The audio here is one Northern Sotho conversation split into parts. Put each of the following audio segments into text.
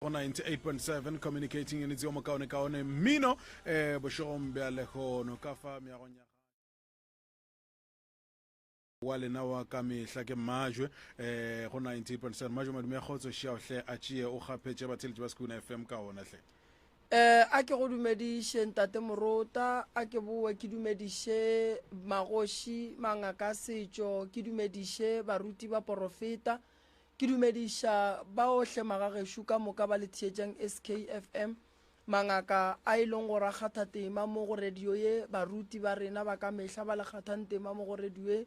Go 98.7 Communicating Units yo mokaonekaone mmino eh bošegong bja lehono ka fa meagong ya wa lena wa ka mehla ke Majwe eh go 98.7 Majwe madume a kgotso šiao hle a tšee o kgaphetše batheletši ba Sekuna FM ka ona hle. Eh a ke go dumediše ntate Morota, a ke boe ke dumediše magoši, mangaka a setšo, ke dumediše baruti ba porofeta, Ke dumediša baohle magagešo ka moka ba le theetšang SKFM, mangaka a e leng gore a kgatha tema mo go radio ye, baruti ba rena ba ka mehla ba le kgathang tema mo go radio ye.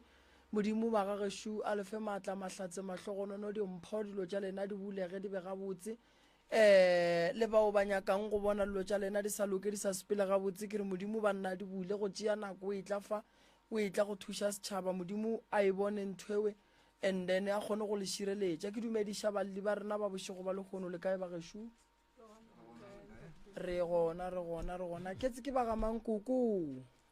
Modimo magagešo a le fe maatla, mahlatse, mahlogonono, dimpho, dilo tša lena di bulege di be gabotse. Um le bao ba nyakang go bona dilo tša lena di sa loke di sa sepele gabotse, ke re Modimo banna di bule go tšea nako o etla fa, o etla go thuša setšhaba, Modimo a e bone nthwewe. And then a kgone go le šireletša. Ke dumediša balli ba rena ba bošego ba lehono. Le kae bagešo? Re gona, re gona, re gona. Ketse ke ba ga mang koko?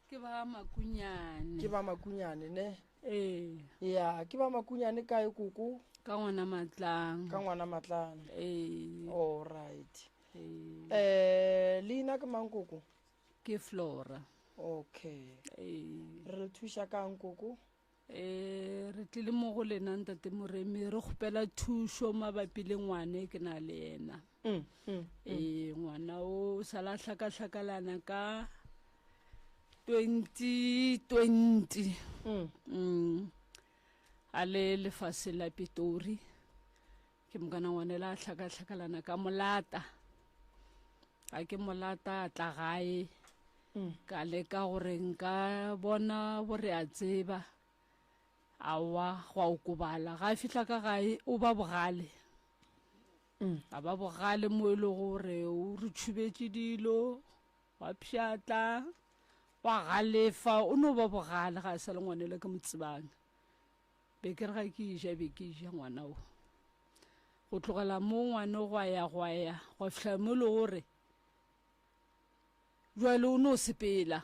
Ke ba Makunyane. Ke ba Makunyane, ne? Ee. Ya, ke ba Makunyane kae koko? Ka ngwana Matlang. Ka ngwana Matlang. Ee. All right. Ee. Eh, leina ke mang koko? Ke Flora. Okay. Ee. Re le thuša kang koko? E, re tlile mo go lena ntate Moremi re kgopela thušo mabapi le ngwane ke na le yena. Mm, mm, mm. E, ngwana o sala hlakahlakalana ka 2020. Mm. Mm. A le lefaseng la Pitori. Ke mokana ngwanela a hlakahlakalana ka molata. Ga ke molata a tla gae. Mm. Ka leka gore nka bona bo re a tseba. Aowa, gwa okobala. Ga a fihla ka gae o ba bogale. Mm. A ba bogale mo e le gore o re tšhubetše dilo, wa pšhatla, wa galefa, o no ba bogale ga a sa le ngwanela ke mo tsebang. Be ke re ga ke ja be ke ja ngwana o. Go tlogela mo ngwana gwa ya gwa ya gwa fihla mo e le gore jwale o no sepela.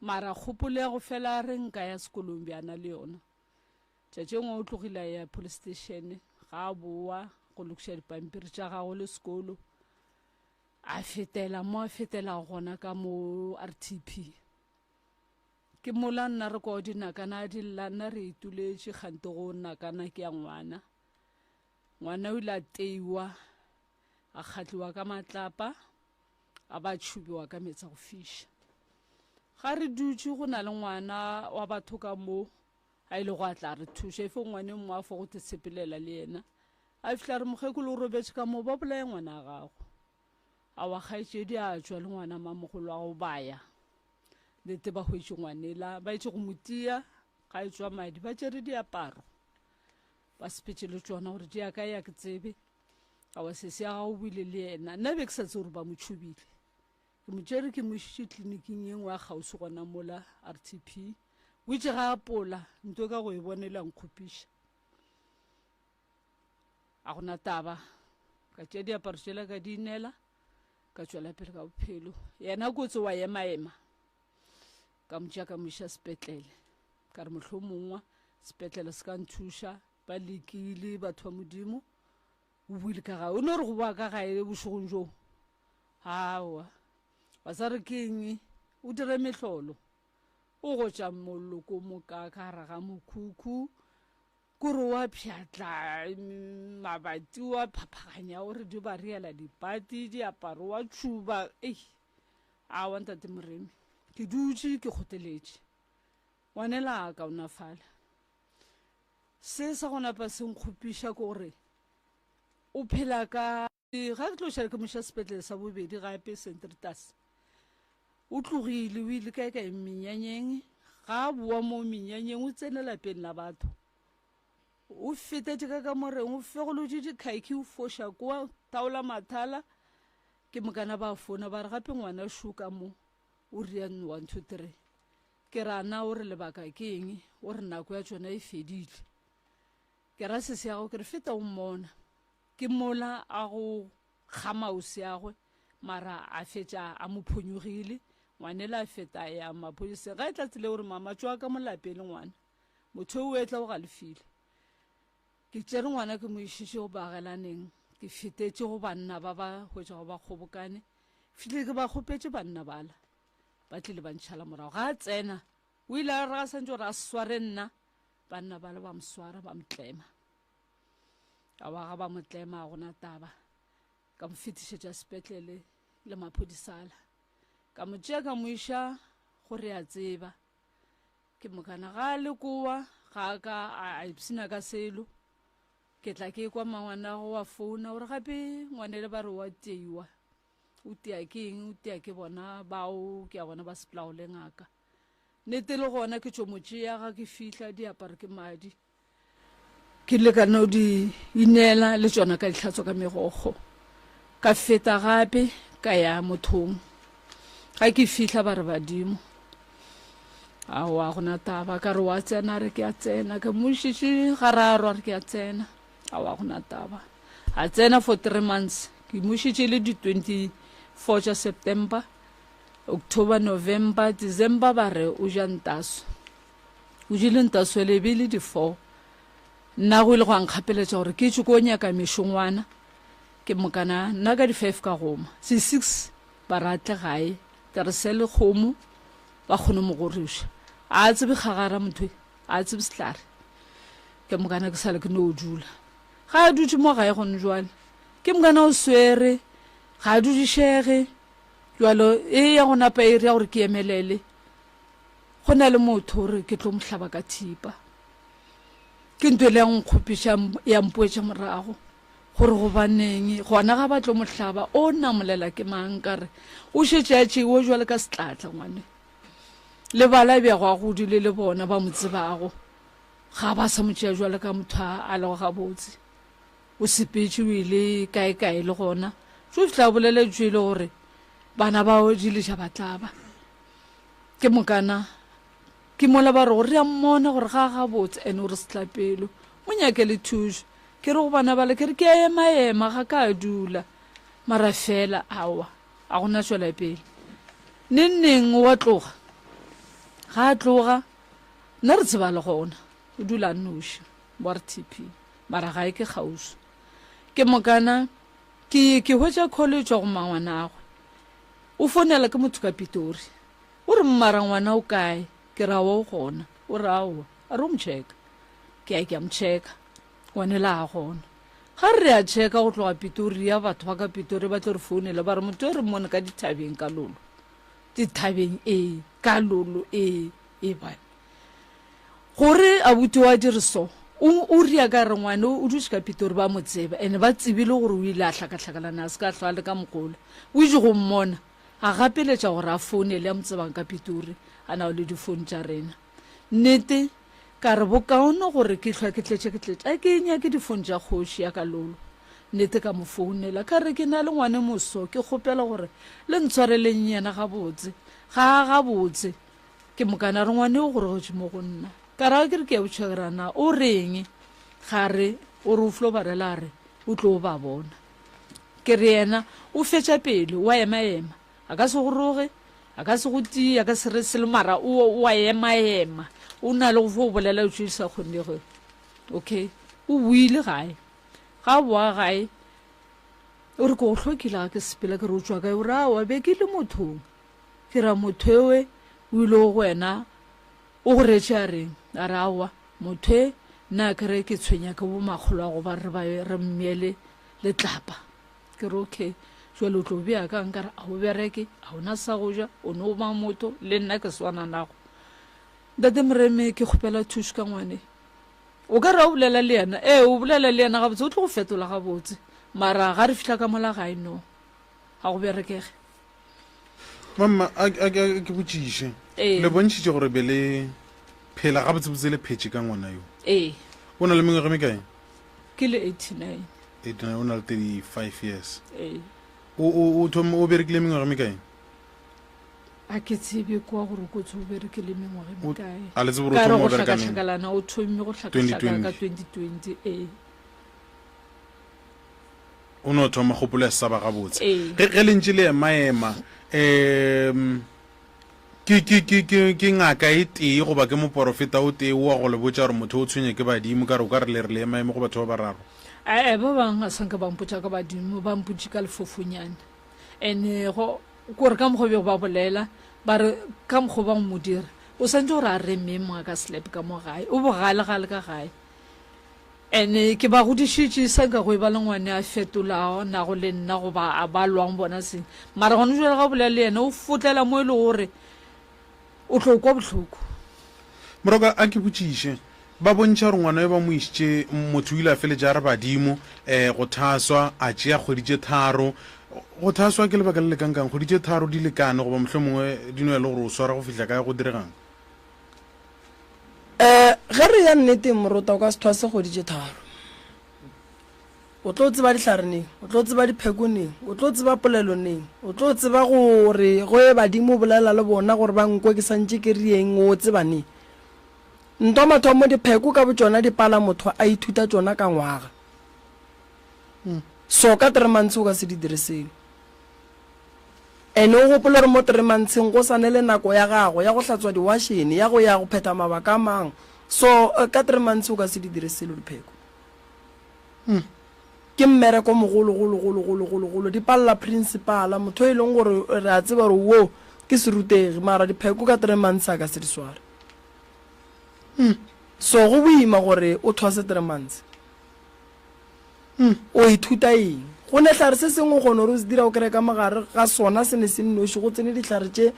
Mara kgopolo ya go fela re nka ya sekolong bjana le yona. Tšatši e nngwe o tlogile a ya police station ga a boa go lokiša dipampiri tša gagwe le sekolo. A fetela mo a fetela gona ka mo RTP. Ke mola nna re kwa dinakana di lla, nna re ituletše kgante go nakana ke ya ngwana. Ngwana o ile a teiwa, a kgatliwa ka matlapa, a ba tšhubiwa ka meetse a go fiša. Ga re dutše go na le ngwana wa batho ka mo a ile go a tla re thuša, efo ngwane mongwe a fo go te tshepelela le yena. A fihla re mokgekolo o robetše ka mo, ba bolaye ngwana wa gago. Aowa kgaetšedi a tšwa le ngwana mamogolo wa go baya. Lete ba hwetše ngwanela, ba etše go mo tia, ga e tšwa madi, ba tšere diaparo, ba sepetše le tšona gore di ya kae ya ke tsebe. Aowa sesi ya gago o buile le yena, nna be ke sa tsebe gore ba mo tšhubile. Ke mo tšere ke mo išitše tleliniking ye nngwe ya kgauswi gona mola RTP. O itše ga a pola, nto ka go e bona e la nkgopiša. A gona taba, ka tšea diaparo tšela ka di inela. Ka tšwela pele ka bophelo. Yena kotse wa ema-ema. Ka mo tšea ka mo iša sepetlele. Ka re mohlomongwa sepetlele se ka nthuša. Ba lekile batho ba Modimo. O boile ka gae. O no re go boa ka gae bošegong bjoo. Aowa. Wa sa re ke eng? O dire mehlolo. O gotša mollo ko moka ka gare ga mokhukhu. Kore wa pšhatla mabati wa phaphaganya o re di ba riela dipati diaparo wa tšhuba ei aowa ntate Moremi ke dutše ke kgoteletše ngwanela a kaonafala se sa go napa se nkgopiša ke gore o phela ka Ga ke tlo šala ke mo iša sepetlele sa bobedi gape St. Rita's. O tlogile o ile kae kae menyanyeng, ga a boa mo menyanyeng o tsene lapeng la batho. O fetetše ka kamoreng, o fegolotše dikhakhi, o foša kwa, taola mathala. Ke mokana ba fona ba re gape ngwana šo ka mo o riang 1 2 3. Ke re a na o re lebaka ke eng? O re nako ya tšona e fedile. Ke ra sesi ya gago ke re feta o mmona. Ke mola a go kga mausiagwe, mara a fetša a mo phonyogile. Ngwanela a feta a ya maphodiseng. Ga e tla tsela gore mama tšwa ka mo lapeng le ngwana. Motho o etla o galefile. Ke tšere ngwana ke mo išitše go baagelaneng. Ke fetetše go banna ba ba hwetšago ba kgobokane, fihlile ke ba kgopetše banna bala, ba tlile ba ntšhala morago. Ga a tsena, o ile a re ga santše gore a sware nna, banna bala ba mo swara ba mo tlema. Awa ga ba mo tlema ga gona taba, ka mo fetišetša sepetlele le maphodisala. Ka mo tšea ka mo iša go re a tseba. Ke mokana ga a le kowa ga a ka a ipshina ka selo. Ke tla ke kwa mangwanago wa founa gore gape ngwanele ba re wa teiwa. O tia ke eng? O tia ke bona bao ke a bona ba sepelago le ngaka. Nnete le gona ke tšo mo tšea ga ke fihla diaparo ke madi. Ke ile ka no di ineela le tšona ka di hlatswa ka megokgo. Ka feta gape ka ya mothong. Ga ke fihla ba re badimo. Aowa go na taba ka re wa tsena a re ke a tsena ka mmušiši gararo a re ke a tsena aowa go na taba a tsena for three months ke mmušitše le di 24 tša September October November December ba re o ja ntaso o jele ntaso le be le di four nna go ile go nkgapeletša gore ke tšwe ko nyaka mešongwana ke mokana nna ka di five ka goma se six ba re a tle gae ka re sele kgomo ba kgone mo goroša a tsebe kgagara motho a tsebe sehlare ke mokana ke sale ke no dula ga a dutše mo gae gone jwale ke mokana o swere ga a dudišege jalo e ya go napa e ria gore ke emelele go na le motho gore ke tlo mohlaba ka thipa ke nto e le ya nkgopiša ya mpoetša morago Gore gobaneng gona ga ba tlo mo hlaba, o namolela ke mang? Ka re, o šetše a tšeiwe jwale ka setlatla ngwane. Le bala bjago a godile le bona ba mo tsebago, ga ba sa mo tšea jwale ka motho a lego gabotse. O sepetše o ile kae-kae le gona. Tšo fihla a bolela tšwele gore bana bao di leša ba tlaba. Ke mokana ke mola ba rego re a mmona gore ga a gabotse ene o re setlapelo. Mo nyake le thušo. Ke re go bana bale, ke re ke a ema-ema, ga ka a dula. Mara fela, aowa, a go na tšwela pele. Neng neng o a tloga. Ga a tloga, nna re tseba le gona, o dula a nnoši, mo RTP, mara gae ke kgauswi. Ke mokana, ke, ke hwetša call e tšwa go mangwanagwe. O founela ke motho ka Pitori. O re, Mara ngwana o kae? Ke re, Aowa o gona. O re, Aowa, a re o mo checka. Ke ya ke a mo checka. Ngwanela a gona. Ga re re a checka go tloga Pitoria, batho ba ka Pitoria ba tlo re founela ba re motho yo re mmone ka dithabeng ka lolo. Dithabeng ee, ka lolo ee, e bane. Gore abuti wa dire so, o, o ria ka re ngwane o dutše ka Pitori ba mo tseba, ene ba tsebile gore o ile a hlakahlakalana a se ka hlwa a le ka mogola. O itše go mmona, a gapeletša gore a founele a mo tsebang ka Pitori, a nago le difoune tša rena. Nnete, Ka re, Bokaone gore ke hlwa ke tletše ke tletše. A ke nyake difone tša kgoši ya ka lolo. Nnete ka mo founela. Ka re, Ke na le ngwane moso, ke kgopela gore le ntshwareleng yena gabotse. Ga a gabotse. Ke mokana re ngwane o gorogetše mo go nna. Ka ra ke re ke ya botšhegera na o reng? Ga re, o re o flo ba rela a re o tlo ba bona. Ke re yena o fetša pelo, o a ema-ema. A ka se go roge, a ka se go tie, a ka se re selo, mara o, o a ema-ema. O na le go fo bolela tše di sa kgonego. Okay, o boile gae. Ga a boa gae, o re ke go hlokile ga ke sepela, ke re o tšwa kae? O re aowa, be ke le mothong. Ke ra motho ewe o ile go wena, o go retše a reng? A re aowa, motho e nna ke re ke tshwenya ke bo makgolo a go ba re ba re mmeele letlapa. Ke re, Okay, jwale o tlo bea kang? Ka re, A o bereke, a o na sa go ja, o no ba motho, le nna ke swana nago. Ntate Moremi, ke kgopela thušo ka ngwane. O ka re o bolela le yena? Ee, o bolela le yena gabotse, o tlo go fetola gabotse. Mara ga re fihla ka mola gae, no, ga go berekege. Mamma, a ke botšiše. Ee. Le bontšhitše gore be le phela gabotsebotse le phetše ka ngwana yo. Ee. O na le mengwaga e mekae? Ke le 89. 89, o na le 35 years. Ee. O, o, o thom, o berekile mengwaga e mekae? A ke tsebe kwa gore o kotse o berekile mengwaga e O- mekae. a le tsebe gore o Ka re thoma go o bereka neng? hlakahlakalana, o thomme go hlakahlaka ka 2020. 2020, ee. O no thoma kgopolo ya saba gabotse. Ee. Ge, ge le ntše le emaema, um ke, ke, ke, ke, ke ngaka e tee goba ke moporofeta o tee wa go le botša gore motho o tshwenya ke badimo, ka re o ka re le re le emaeme go batho ba bararo. Ee, ba bangwe ga sanka ba mpotša ka badimo, ba mpotše ka lefofonyane. And go kore ka mokgwa bego ba bolela, ba re ka mokgwa ba mo dira, o santse gore a reme mongwe ka slap ka mo gae, o bogale gale ka gae. And ke ba godišitše sanka go e ba le ngwane a fetolago nago le nna goba a ba lwang bona seng. Mara gone jwale ga o bolela le yena o fotlela mo e le gore o tlo kwa bohloko. Moroka, a ke botšiše, ba bontšha gore ngwana yo ba mo išitše, motho o ile a feletša a re badimo, um go thaswa, a tšea kgwedi tše tharo. Go thaswa ke lebaka le le kankang? Kgwedi tše tharo di lekane goba mohlomongwe di no ya le gore o swara go fihla kae, go diregang? Um ge re ya nneteng morota o ka se thwase kgwedi tše tharo. O tlo tseba dihlare neng? O tlo tseba dipheko neng? O tlo tseba polelo neng? O tlo tseba gore ge badimo o bolela le bona gore ba nkwe ke santše ke re eng o tseba neng? Ntwa mathomo dipheko ka botšona di pala motho a ithuta tšona ka ngwaga. So ka three months o ka se di dire selo. Ene o gopole gore mo three monthseng go sane le nako ya gago ya go hlatswa diwašene, ya go ya go phetha mabaka a mang. So ka three months o ka se di dire selo dipheko. Ke mmereko mogolo golo golo golo golo golo. Di palela principala, motho e leng gore re a tseba gore wo ke serutegi, mara dipheko ka three months a ka se di sware. So go boima gore o thwase three months. O ithuta eng? Go ne hlare se sengwe o kgona gore o se dira o kry-e ka mogare ga sona se ne se nnoši go tsene dihlare tše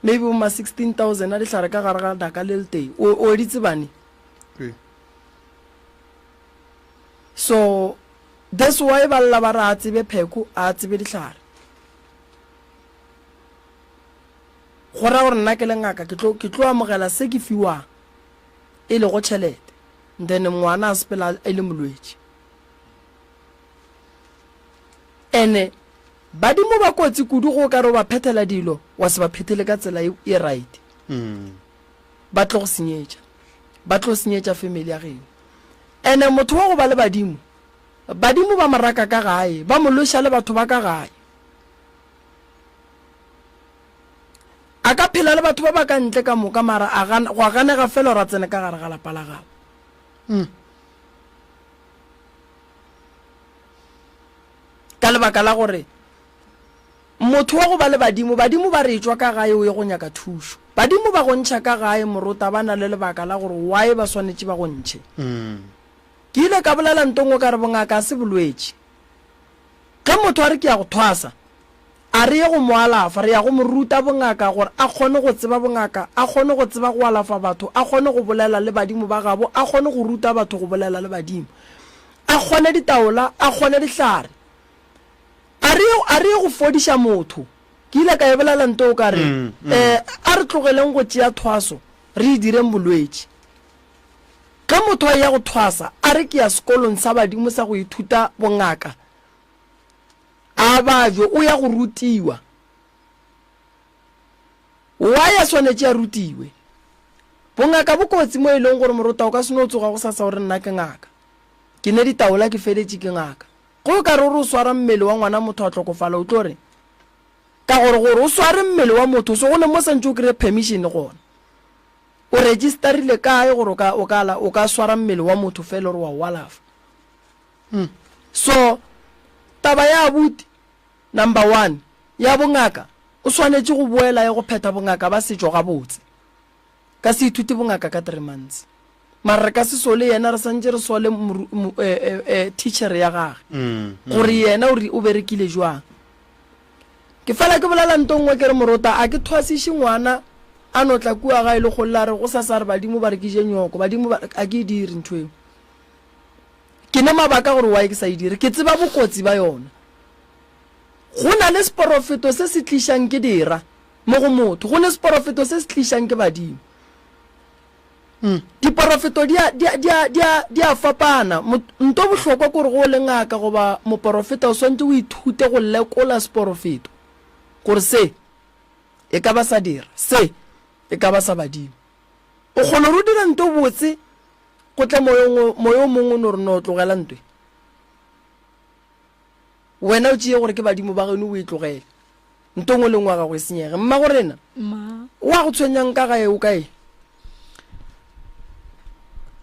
maybe bo ma 16,000 a dihlare ka gare ga daka le letee. O o di tsebane? So that's why ba lla ba re a tsebe pheko, a tsebe dihlare. Go ra gore nna ke le ngaka ke tlo ke tlo amogela se ke fiwang e lego tšhelete then ngwana a sepela e le molwetši. Ene badimo ba kotsi kudu go ka re o ba phethela dilo wa se ba phethele ka tsela e, e right. Ba tlo go senyetša. Ba tlo senyetša family ya geno. Ene motho wa go ba le badimo, badimo ba mo raka ka gae, ba mo lweša le batho ba ka gae. A ka phela le batho ba ba ka ntle ka moka, mara a gana, gwa ganega fela gore a tsene ka gare ga lapa la gabo. Mm. Ka lebaka la gore Motho wa go ba le badimo, badimo ba re etšwa ka gae o ye go nyaka thušo. Badimo ba go ntšha ka gae morota ba na le lebaka la gore why ba swanetše ba go ntšhe. Ke ile ka bolela nto nngwe ka re bongaka a se bolwetši. Ge motho a re ke ya go thwasa, a re ye go mo alafa, re ya go mo ruta bongaka gore a kgone go tseba bongaka, a kgone go tseba go alafa batho, a kgone go bolela le badimo ba gabo, a kgone go ruta batho go bolela le badimo, a kgone ditaola, a kgone dihlare. A re, a re ye go fodiša motho. Ke ile ka e bolela nto ka re, mm, mm. Eh, a re tlogeleng go tšea thwaso, re e direng bolwetši. Ge motho a ya go thwasa, a re ke ya sekolong sa badimo sa go ithuta bongaka, a bajwe, o ya go rutiwa. Why a swanetše a rutiwe? Bongaka bo kotsi mo e leng gore morota o ka se no tsoga go sasa gore nna ke ngaka. Ke ne ditaola ke feletše ke ngaka. Ge o ka re o re o swara mmele wa ngwana motho a hlokofala o tlo reng? Ka gore gore o sware mmele wa motho so go ne mo santše o kry-e permission gona. O registerile kae gore o ka o ka o ka swara mmele wa motho fela gore wa o alafa. So taba ya abuti number one ya bongaka o swanetše go boela ye go phetha bongaka ba setšo gabotse. Ka se ithute bongaka ka three months. Mara re ka se sole yena, re santše re sole teacher ya gage gore yena o re o berekile jwang. Ke fela ke bolela nto nngwe ke re morota a ke thwasiše ngwana a no tla kua gae le kgolle a re go sasa re badimo ba re ke je nyoko, badimo ba a ke e dire ntho eo. Ke ne mabaka gore why ke sa e dire, ke tseba bokotsi ba yona. Go na le seporofeto se se tlišang ke dira mo go motho, go ne seporofeto se se tlišang ke badimo. Diporofeto di a, di a, di a, di a, di a fapana. Nto bohlokwa ke gore ge o le ngaka goba moporofeta o swanetše o ithute go lekola seporofeto gore se e ka ba sa dira, se e ka ba sa badimo. O kgona gore o dire nto botse go tle moyo moyo o mongwe o no re no tlogela ntwe. Wena o tšee gore ke badimo ba geno o e tlogele. Nto nngwe le nngwe ya gago e senyege. Mmago rena, Ma. wa go tshwenyang ka gae o kae?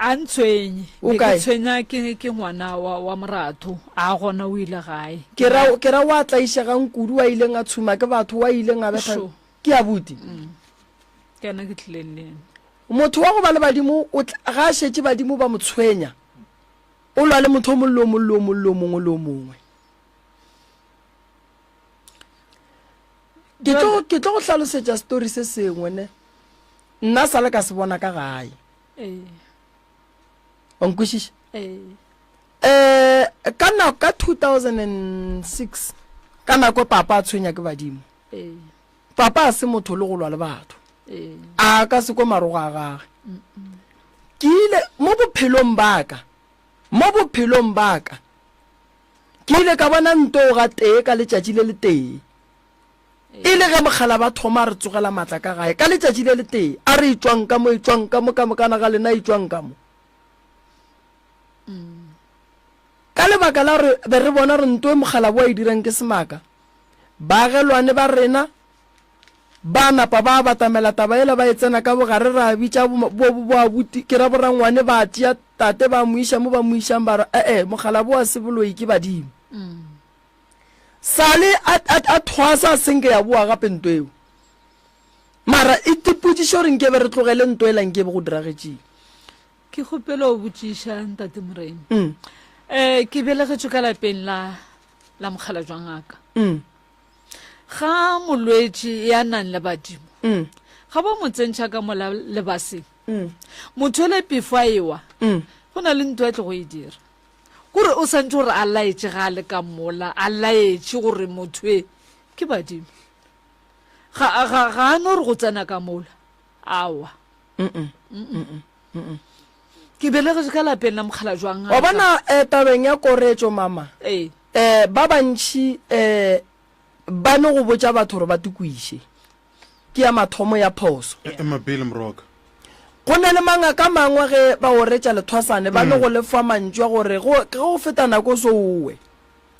A ntshwenye. O Be ke kae? tshwenya ke, ke ngwana wa, wa moratho. A gona o ile gae. Ke ra, ke ra wa tlaišegang kudu, wa ileng a tshuma ke batho, wa ileng a betha. Sure. Ke abuti. Ke yena ke tlileng le yena. Motho wa go ba le badimo, o tla, ga a šetše badimo ba mo tshwenya, o lwa le motho o mongwe le o mongwe le o mongwe le o mongwe le o mongwe. Ke tlo, ke tlo go hlalosetša story se sengwe ne. Nna sa le ka se bona ka gae. Ee. Wa nkwešiša? Ee. Eh, ka nako ka 2006 ka nako papa a tshwenya ke badimo. Ee. Papa a se motho le go lwa le batho. Ee. A ka se kwe marogo a gage. Ke ile mo bophelong ba ka, mo bophelong ba ka, ke ile ka bona ntoo ga tee ka letšatši le letee. E le ge mokgala ba thoma a re tsogela matla ka gae ka letšatši le letee, a re etšwang ka mo, etšwang ka mo, ka mokana ga lena etšwang ka mo. Ka lebaka la gore be re bona gore nto e mokgala bo a e dirang ke semaka, baagelwane ba rena ba napa ba batamela taba yela ba e tsena ka bogare, ra bitša bo, bo, bo abuti, ke ra borangwane, ba tšea tate ba mo iša mo ba mo išang, ba re, E-e, mokgala bo a se boloi ke badimo. Sale a, a, a thwasa a senke ya boa gape nto eo. Mara e tipotšiše gore nkebe re tlogele nto ela nkebe go diragetšeng. Ke kgopela o botšiša ntate Moremi. Mm. Eh, ke belegetšwe ka lapeng la la mokgala jwa ngaka. Mm. Ga molwetši ya nang le badimo. Mm. Ga ba mo tsentšha ka mola lebaseng. Mm. Motho ole pefo a ewa. Mm. Go na le ntwa e tlo go e dira. Kore o santse gore a laetše ga a le ka mola, a laetše gore motho e ke badimo. Ga ga ga a no re go tsena ka mola. Awa. Mm. Mm. Ke belegetšwe ka lapeng la mokgala jwang. Wa bona eh, tabeng ya koretšo mama. Ee. Eh, ba bantši eh, ba no go botša batho gore ba tukwiše. Ke ya mathomo ya phoso. Ema pele moroka. Go na le mangaka a mangwe ge ba oretša lethwasane ba no go lefa mantšu a gore go ge go feta nako o so owe.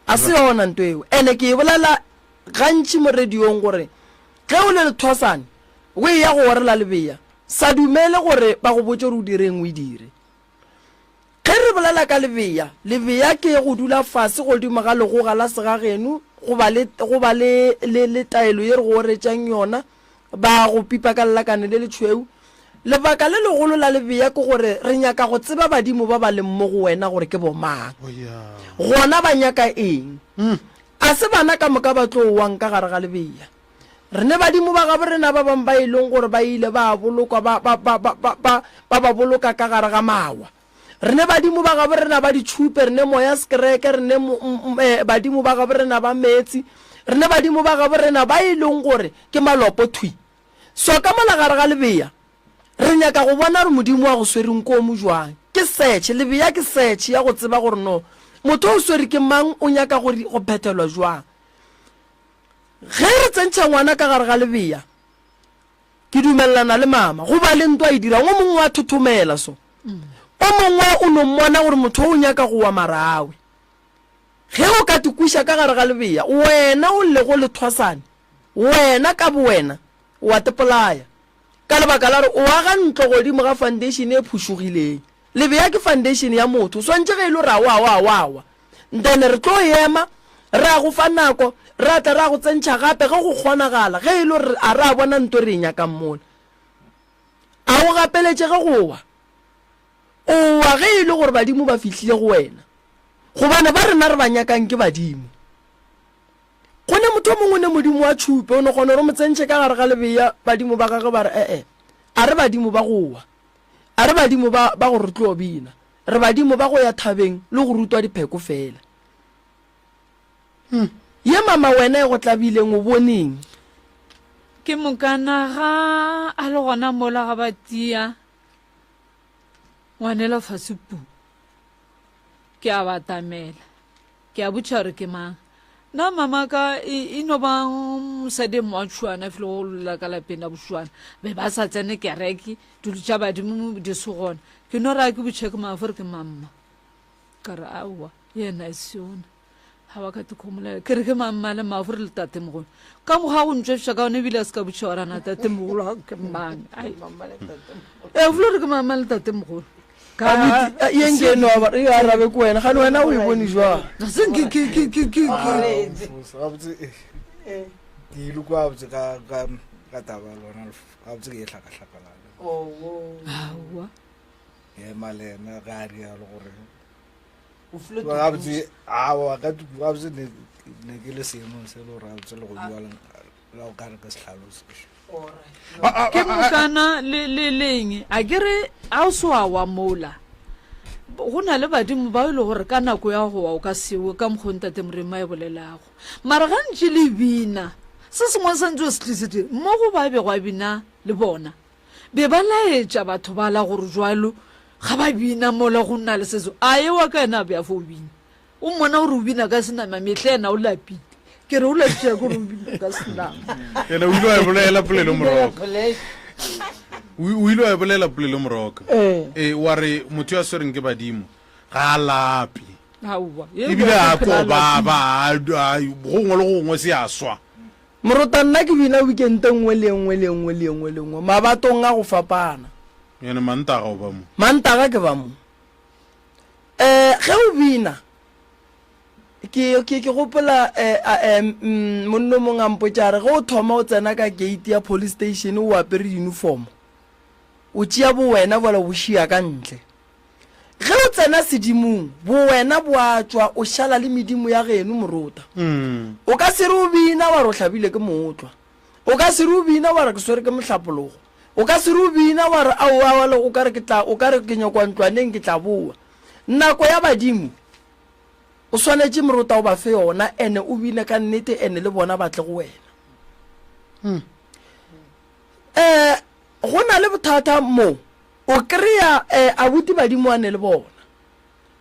A se yona nto eo. Ene ke e bolela gantši mo radiong gore ge o le lethwasane o eya go orela lebea sa dumele gore ba go botše gore o direng o e dire. Ge re bolela ka lebea, lebea ke go dula fase godimo ga legoga la segageno goba le, goba le, le, le taelo ye re go oretšang yona, ba go pipa ka lelakane le letšhweu. Lebaka le legolo la lebea ke gore re nyaka go tseba badimo ba ba leng mo go wena gore ke bomang, gona ba nyaka eng. A se bana ka moka ba tlo wang ka gare ga lebea. Re ne badimo ba gabo rena ba bangwe ba e leng gore ba ile ba bolokwa ba, ba, ba, ba, ba, ba, ba ba boloka ka gare ga mawa. Re ne badimo ba gabo rena ba ditšhupe, re ne moya sekereke, re ne mo, m, eh, badimo ba gabo rena ba meetsi, re ne badimo ba gabo rena ba e leng gore ke malopo thwi. So ka mola gare ga lebea, re nyaka go bona gore Modimo wa go swereng ko mo jwang. Ke search, lebea ke search ya go tseba gore no motho o swere ke mang, o nyaka go, go phethelwa jwang. Ge re tsentšha ngwana ka gare ga lebea, ke dumelelana le mama, go ba le ntwa e dirang, o mongwe wa thothomela so. O mongwe o no mmona gore motho o nyaka go wa marawe. Ge o ka tikwiša ka gare ga lebea, wena o lego lethwasane, wena ka bowena o a tepolaya. Ka lebaka la gore o aga ntlo godimo ga foundation e phušugileng. Lebea ke foundation ya motho, o swantše ge e le gore a wa wa wa wa. Then re tlo ema, ra go fa nako, ra tla ra go tsentšha gape ge go kgonagala, ge e le gore a ra bona nto re e nyakang mola. A o gapeletšege go wa. O wa ge e le gore badimo ba fihlile go wena. Gobane ba rena re ba nyakang ke badimo. Go ne motho o mongwe ne modimo wa tšhupe, o no kgona gore o mo tsentšhe ka gare ga lebea, badimo ba gagwe ba re, E-e, a re badimo ba go wa. A re badimo ba, ba go re tlo bina. Re badimo ba go ya thabeng le go rutwa dipheko fela. Hmm. Ye mama wena e go tlabileng o boneng? Ke mokana ga a le gona mola ga ba tia ngwanela fase pu. Ke a batamela. Ke a botša gore ke mang. Na mama ka e, e no ba mosadi mwa tšhuana file go lla ka lapeng la bošuana. Be ba sa tsene kereke, dilo tša badimo di se gona. Ke no ra ke botšhe ke mang fore ke mamma. Ka re aowa, yena e se yona. Ga ba ka tikhomolela. Ke re ke mamma le mma fore le tatemogolo. Ka mokgwa go ntšwefiša ka one ebile a se ka botšha gore na tatemogolo ke mang. Ai. E, file gore ke mamma le tatemogolo. Ka ye nke no ba e arabe ko wena gane wena o e bone jwang se ke ke ke ke ke gabotse eh, ke ile kwa gabotse ka ka ka taba lona gabotse ke e hlakahlakalana aowa ema le yena ga a rialo gore gabotse aowa ka gabotse ne ne ke le seemong se le gore gabotse le go bua la o ka re ke sehlalosi ke mokana le le leng a ke re a o se wa wa mola go na le badimo ba e le gore ka nako ya go wa o ka sewe ka mokgwa ntate morema e bolelago mara gantši le bina se sengwe sa ntse o se tlisitse mo go ba bego a bina le bona be ba laetša batho ba la gore jalo ga ba bina mola go nna le seso a e wa ka ena a bea fo o bina O mmona gore o bina ka senama, mehle yena o lapile. Ke re o lapile gore o bina ka senama. Yena o ile wa e bolela polelo moroka. O ile wa e bolela polelo moroka. Ee. Ee, wa re motho yo a swereng ke badimo ga a lape. Aowa. Ebile a ko ba ba gongwe le gongwe se a swa. Morota nna ke bina weekend e nngwe le e nngwe le e nngwe le e nngwe le nngwe mabatong a go fapana. Yene Mantaga o ba mo. Mantaga ke ba mo. Eh, ge o bina, ke, ke, ke gopola eh, eh, mm, monno mongwe a mpotša a re ge o thoma o tsena ka gate ya police station o apere uniform, o tšea bowena bola bo šia ka ntle. Ge o tsena sedimong, bowena bo a tšwa o šala le medimo ya geno morota. Mm. O ka se re o bina wa re o hlabile ke mootlwa. O ka se re o bina wa re ke swere ke mohlapologo. O ka se re o bina wa re aowa aowa le o ka re ke tla o ka re ke nyakwa ntlwaneng ke tla bowa. Nako ya badimo o swanetše morota o ba fe yona ene o bine ka nnete ene le bona ba tle go wena. Um go na le bothata mo o kry-a um abuti badimo a ne le bona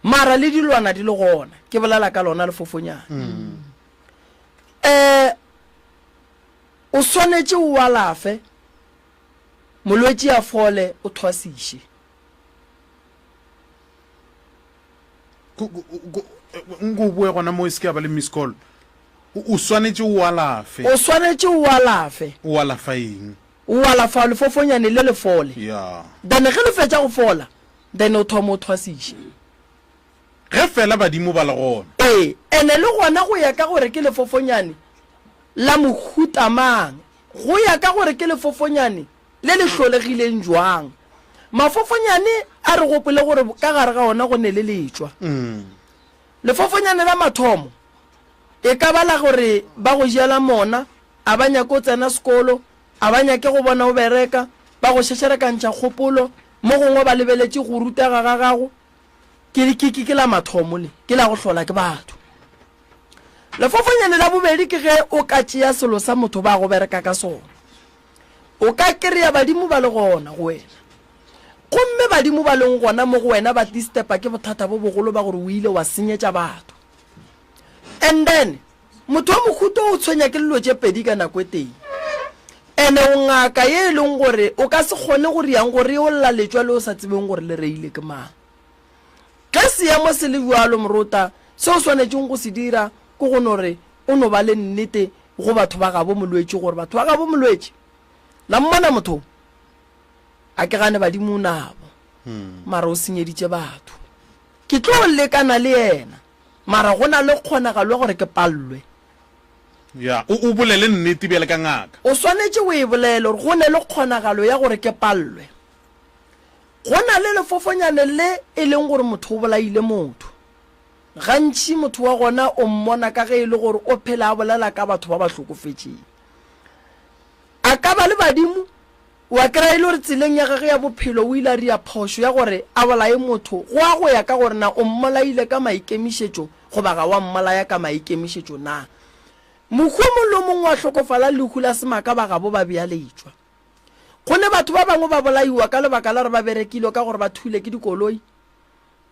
mara le dilwana di le gona ke bolela ka lona lefofonyane. Um O swanetše o alafe molwetši a fole, o thwasiše. Nko o boe gona mo e se ke ya ba le miss call. O swanetše o alafe. O swanetše o alafe. O alafa eng? O alafa lefofonyane le le fole. Ya. Then ge le fetša go fola, then o thoma o thwasiše. Ge fela badimo ba le gona. Ee, ene le gona go ya ka gore ke lefofonyane la mohuta mang, go ya ka gore ke lefofonyane le le hlolegileng jwang. Mafofonyane a re gopole gore ka gare ga ona go ne le letšwa. Lefofonyane la mathomo e ka ba la gore ba go jela mona, a ba nyake o tsena sekolo, a ba nyake go bona o bereka, ba go šešerekantšha kgopolo, mo gongwe ba lebeletše go rutega ga gago. Ke, ke, ke, ke la mathomo le, ke la go hlola ke batho. Lefofonyane la bobedi ke ge o ka tšea selo sa motho ba go bereka ka sona. O ka kry-a badimo ba le gona go wena. Gomme badimo ba leng gona mo go wena ba tistepa ke bothata bo bogolo ba gore o ile wa senyetša batho. And then motho wa mohuta o tshwenya ke dilo tše pedi ka nako e tee. Ene o ngaka ye e leng gore o ka se kgone go riang gore o lla letšwa le o sa tsebeng gore le reile ke mang. Ge seemo se le bjalo, morota, se o swanetšeng go se dira ke go no re o no ba le nnete go batho ba gabo molwetši gore batho ba gabo molwetši, la mmona motho o? A ke gane badimo o nabo, mara o senyeditše batho. Ke tlo lekana le yena, mara go na le kgonagalo ya gore ke pallwe. Ya, o, o bolele nnete bjale ka ngaka. O swanetše o e bolele gore go ne le kgonagalo ya gore ke pallwe. Go na le lefofonyane le e leng gore motho o bolaile motho. Gantši motho wa gona o mmona ka ge e le gore o phela a bolela ka batho ba ba hlokofetšeng. A ka ba le badimo, wa kry-a e le gore tseleng ya gagwe ya bophelo o ile a ria phošo ya gore a bolaye motho, go a go ya ka gore na o mmolaile ka maikemišetšo goba ga wa mmolaya ka maikemišetšo na. Mohu o mongwe le o mongwe wa hlokofala lehu la semaka ba gabo ba bea letšwa. Go ne batho ba bangwe ba bolaiwa ka lebaka la gore ba berekilwe ka gore ba thule ke dikoloi.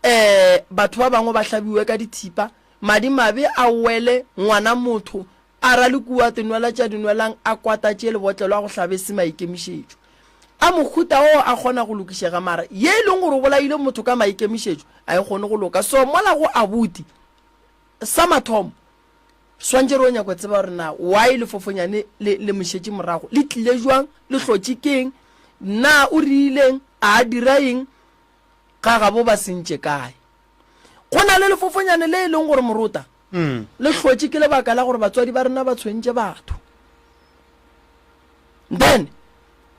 Um batho ba bangwe ba hlabiwe ka dithipa, madimabe a wele ngwana motho a ra le kua tenwela tša dinwelang a kwata tše lebotlelo a go hlabe se maikemišetšo. A mohuta o a kgona go lokišega mara ye e leng gore o bolaile motho ka maikemišetšo a e kgone go loka. So mola go abuti sa mathomo Swantše re o nyako tseba gore na why lefofonyane le le mo šetše morago, le tlile jwang, le hlotše keng, na o riileng, a dira eng. Ga gabo ba sentše kae. Go na le lefofonyane le e leng gore morota le hlotše ke lebaka la gore batswadi ba rena ba tshwentše batho. Then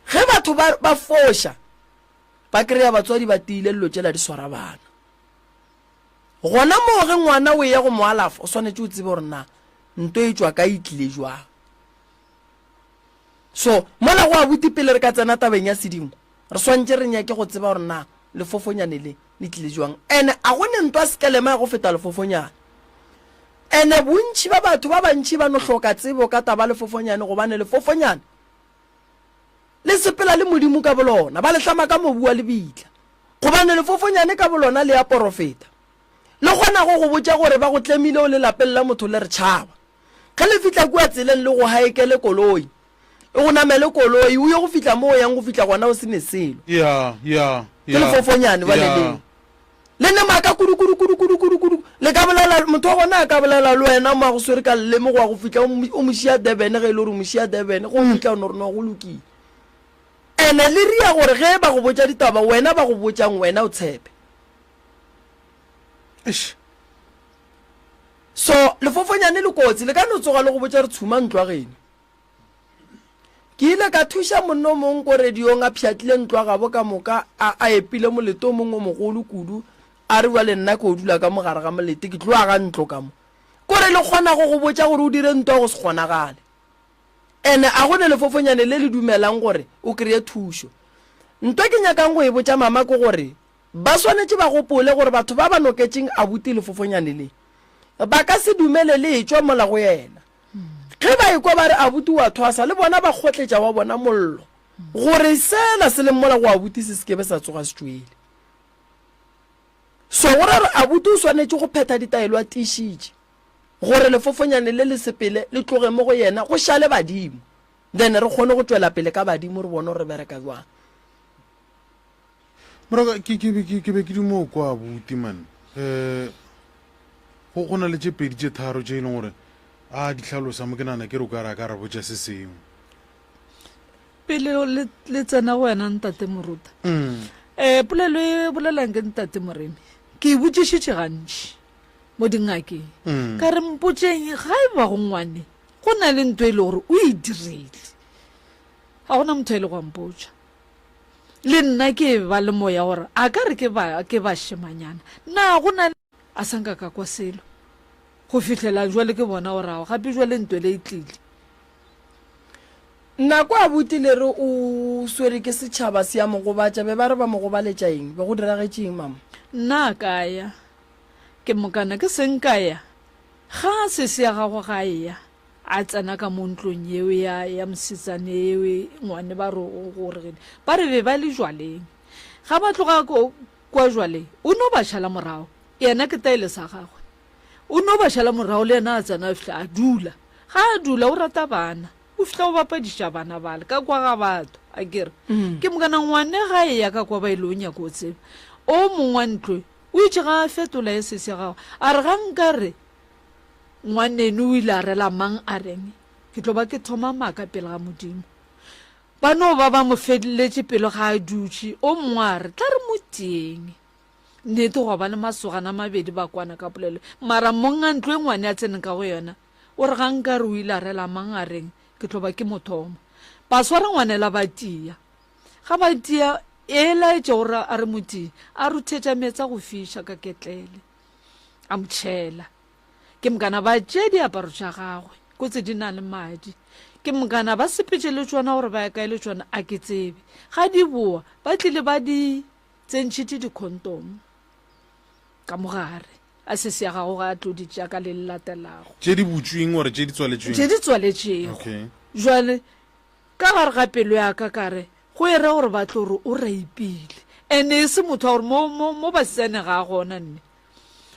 ge batho ba, ba foša ba kry-a batswadi ba tiile dilo tšela di swara bana. Gona moo ge ngwana o eya go mo alafa o swanetše o tsebe gore na nto e tšwa kae e tlile jwang. So mola go abuti pele re ka tsena tabeng ya sedimo re swantše re nyake go tseba gore na lefofonyane le le tlile jwang. Ene a go ne ntwa sekelema ya go feta lefofonyane. Ene bontši ba batho ba bantši ba no hloka tsebo ka taba lefofonyane gobane lefofonyane le sepela le Modimo ka bolona, ba le hlama ka mobu wa lebitla. Gobane lefofonyane ka bolona le a porofeta. Le kgona go go botša gore ba go tlemile o le lapeng la motho le re tšhaba. Ge le fihla kua tseleng le go haekele koloi, e go namele koloi o ye go fihla mo o yang go fihla gona o se ne selo. Ya, ya, Ke ya, lefofonyane bale ya. leo. Le ne maaka kudu, kudu, kudu, kudu, kudu, kudu. Le ka bolela, motho wa gona a ka bolela le wena mo a go swere ka leleme go ya go fihla o mo, o mo šia Durban ge e le gore o mo šia Durban, ge o fihla o no re no go lokile. Ene le ria gore ge ba go botša ditaba wena ba go botšang wena o tshepe. Eish. So lefofonyane le kotsi, le ka no tsoga le go botša re tshuma ntlo ya geno. Ke ile ka thuša monna o mongwe ko radiong a pšhatlile ntlo ya gabo ka moka, a, a epile molete o mongwe o mogolo kudu, a re bjale nna ke o dula ka mo gare ga molete, ke tlo aga ntlo ka mo. Kore le kgona go go botša gore o dire ntwa go se kgonagale. Ene a go ne lefofonyane le le dumelang gore o kreye thušo. Ntwa ke nyakang go e botša mama ke gore ba swanetše ba gopole gore batho ba ba noketšeng abuti lefofonyane le, ba ka se dumele le etšwa mola go yena. Ge ba ekwa ba re abuti o a thwasa, le bona ba kgotletša wa bona mollo, gore sela se leng mola go abuti se se ke be sa tsoga se tšwele. So go ra gore abuti o swanetše go phetha ditaelo a tiišitše gore lefofonyane le le sepele le tloge mo go yena go šale badimo, then re kgone go tšwela pele ka badimo re bone gore re bereka bjang. Moroka, ke, ke, ke, ke be ke duma go kwa abuti man. Eh, go, go na le tše pedi tše tharo tše e leng gore a di hlalosa mo ke nagana ke re o ka re a ka re botša se sengwe. Pele le, le tsena go wena ntate Moruta. Mm. Eh, polelo e bolelang ke ntate Moremi. Ke e botšišitše gantši mo dingakeng. Mm. Ka re mpotšeng ga e ba go ngwane go na le nto e le gore o e dirile. Ga gona motho a ile go a mpotša. Le nna ke ba le moya gore a ka re ke ba, ke bašemanyana. Na go na le. A sa nka ka kwa selo go fihlela jwale ke bona gore ao gape jwale ntwele e tlile. Nako abuti le re o swere ke setšhaba se a mo gobatša, be ba re ba mo gobaletša eng? Be go diragetše eng mama? Nna ka ya, ke mokana ke seng ka ya ga sesi ya gago ga eya. A tsena ka mo ntlong yeo ya, ya mosetsana eo ngwane ba re o goregile. Ba re be ba le jwaleng. Ga ba tloga ko, kwa jwaleng, o no ba šala morago. Yena ke taele sa gagwe. O no ba šala morago le yena a tsena a fihla a dula. Ga a dula o rata bana. O fihla o bapadiša bana bale ka kwa ga batho, a ke re. Ke mokana ngwane ga eya ka kwa ba ile o nyaka o tseba. O mong wa ntlo o itše ga a fetola ye sesi ya gagwe, a re ga nka re Ngwaneno o ile a rela mang a reng, Ke tlo ba ke thoma maaka pele ga Modimo? Ba no ba ba mo feleletše pelo ga a dutše. O mongwe a re, Tla re mo tieng. Nnete gwa ba le masogana a mabedi ba kwana ka polelo. Mara monga ntlo e ngwane a tseneng ka go yona o re ga nka re o ile a rela mang a reng, Ke tlo ba ke mo thoma. Ba swara ngwanela ba tia. Ga ba tia, e laetše gore a re mo tie, a ruthetša meetse a go fiša ka ketlele. A mo tšhela. Ke mokana ba tšea diaparo tša gagwe, kotse di na le madi. Ke mokana ba sepetše le tšona gore ba ya kae le tšona, a ke tsebe. Ga di boa, ba tlile ba di tsentšhitše dikhontomo ka mo gare. A sesi ya gago ga a tlo di tšea ka le le latelago. Tše di butšweng or tše di tswaletšweng? Tše di tswaletšego. Okay. Jwale ka gare ga pelo ya ka ka re, go e ra gore ba tlo re o raipile. Ene e se motho wa gore mo, mo, mo basetsane ga a gona nne.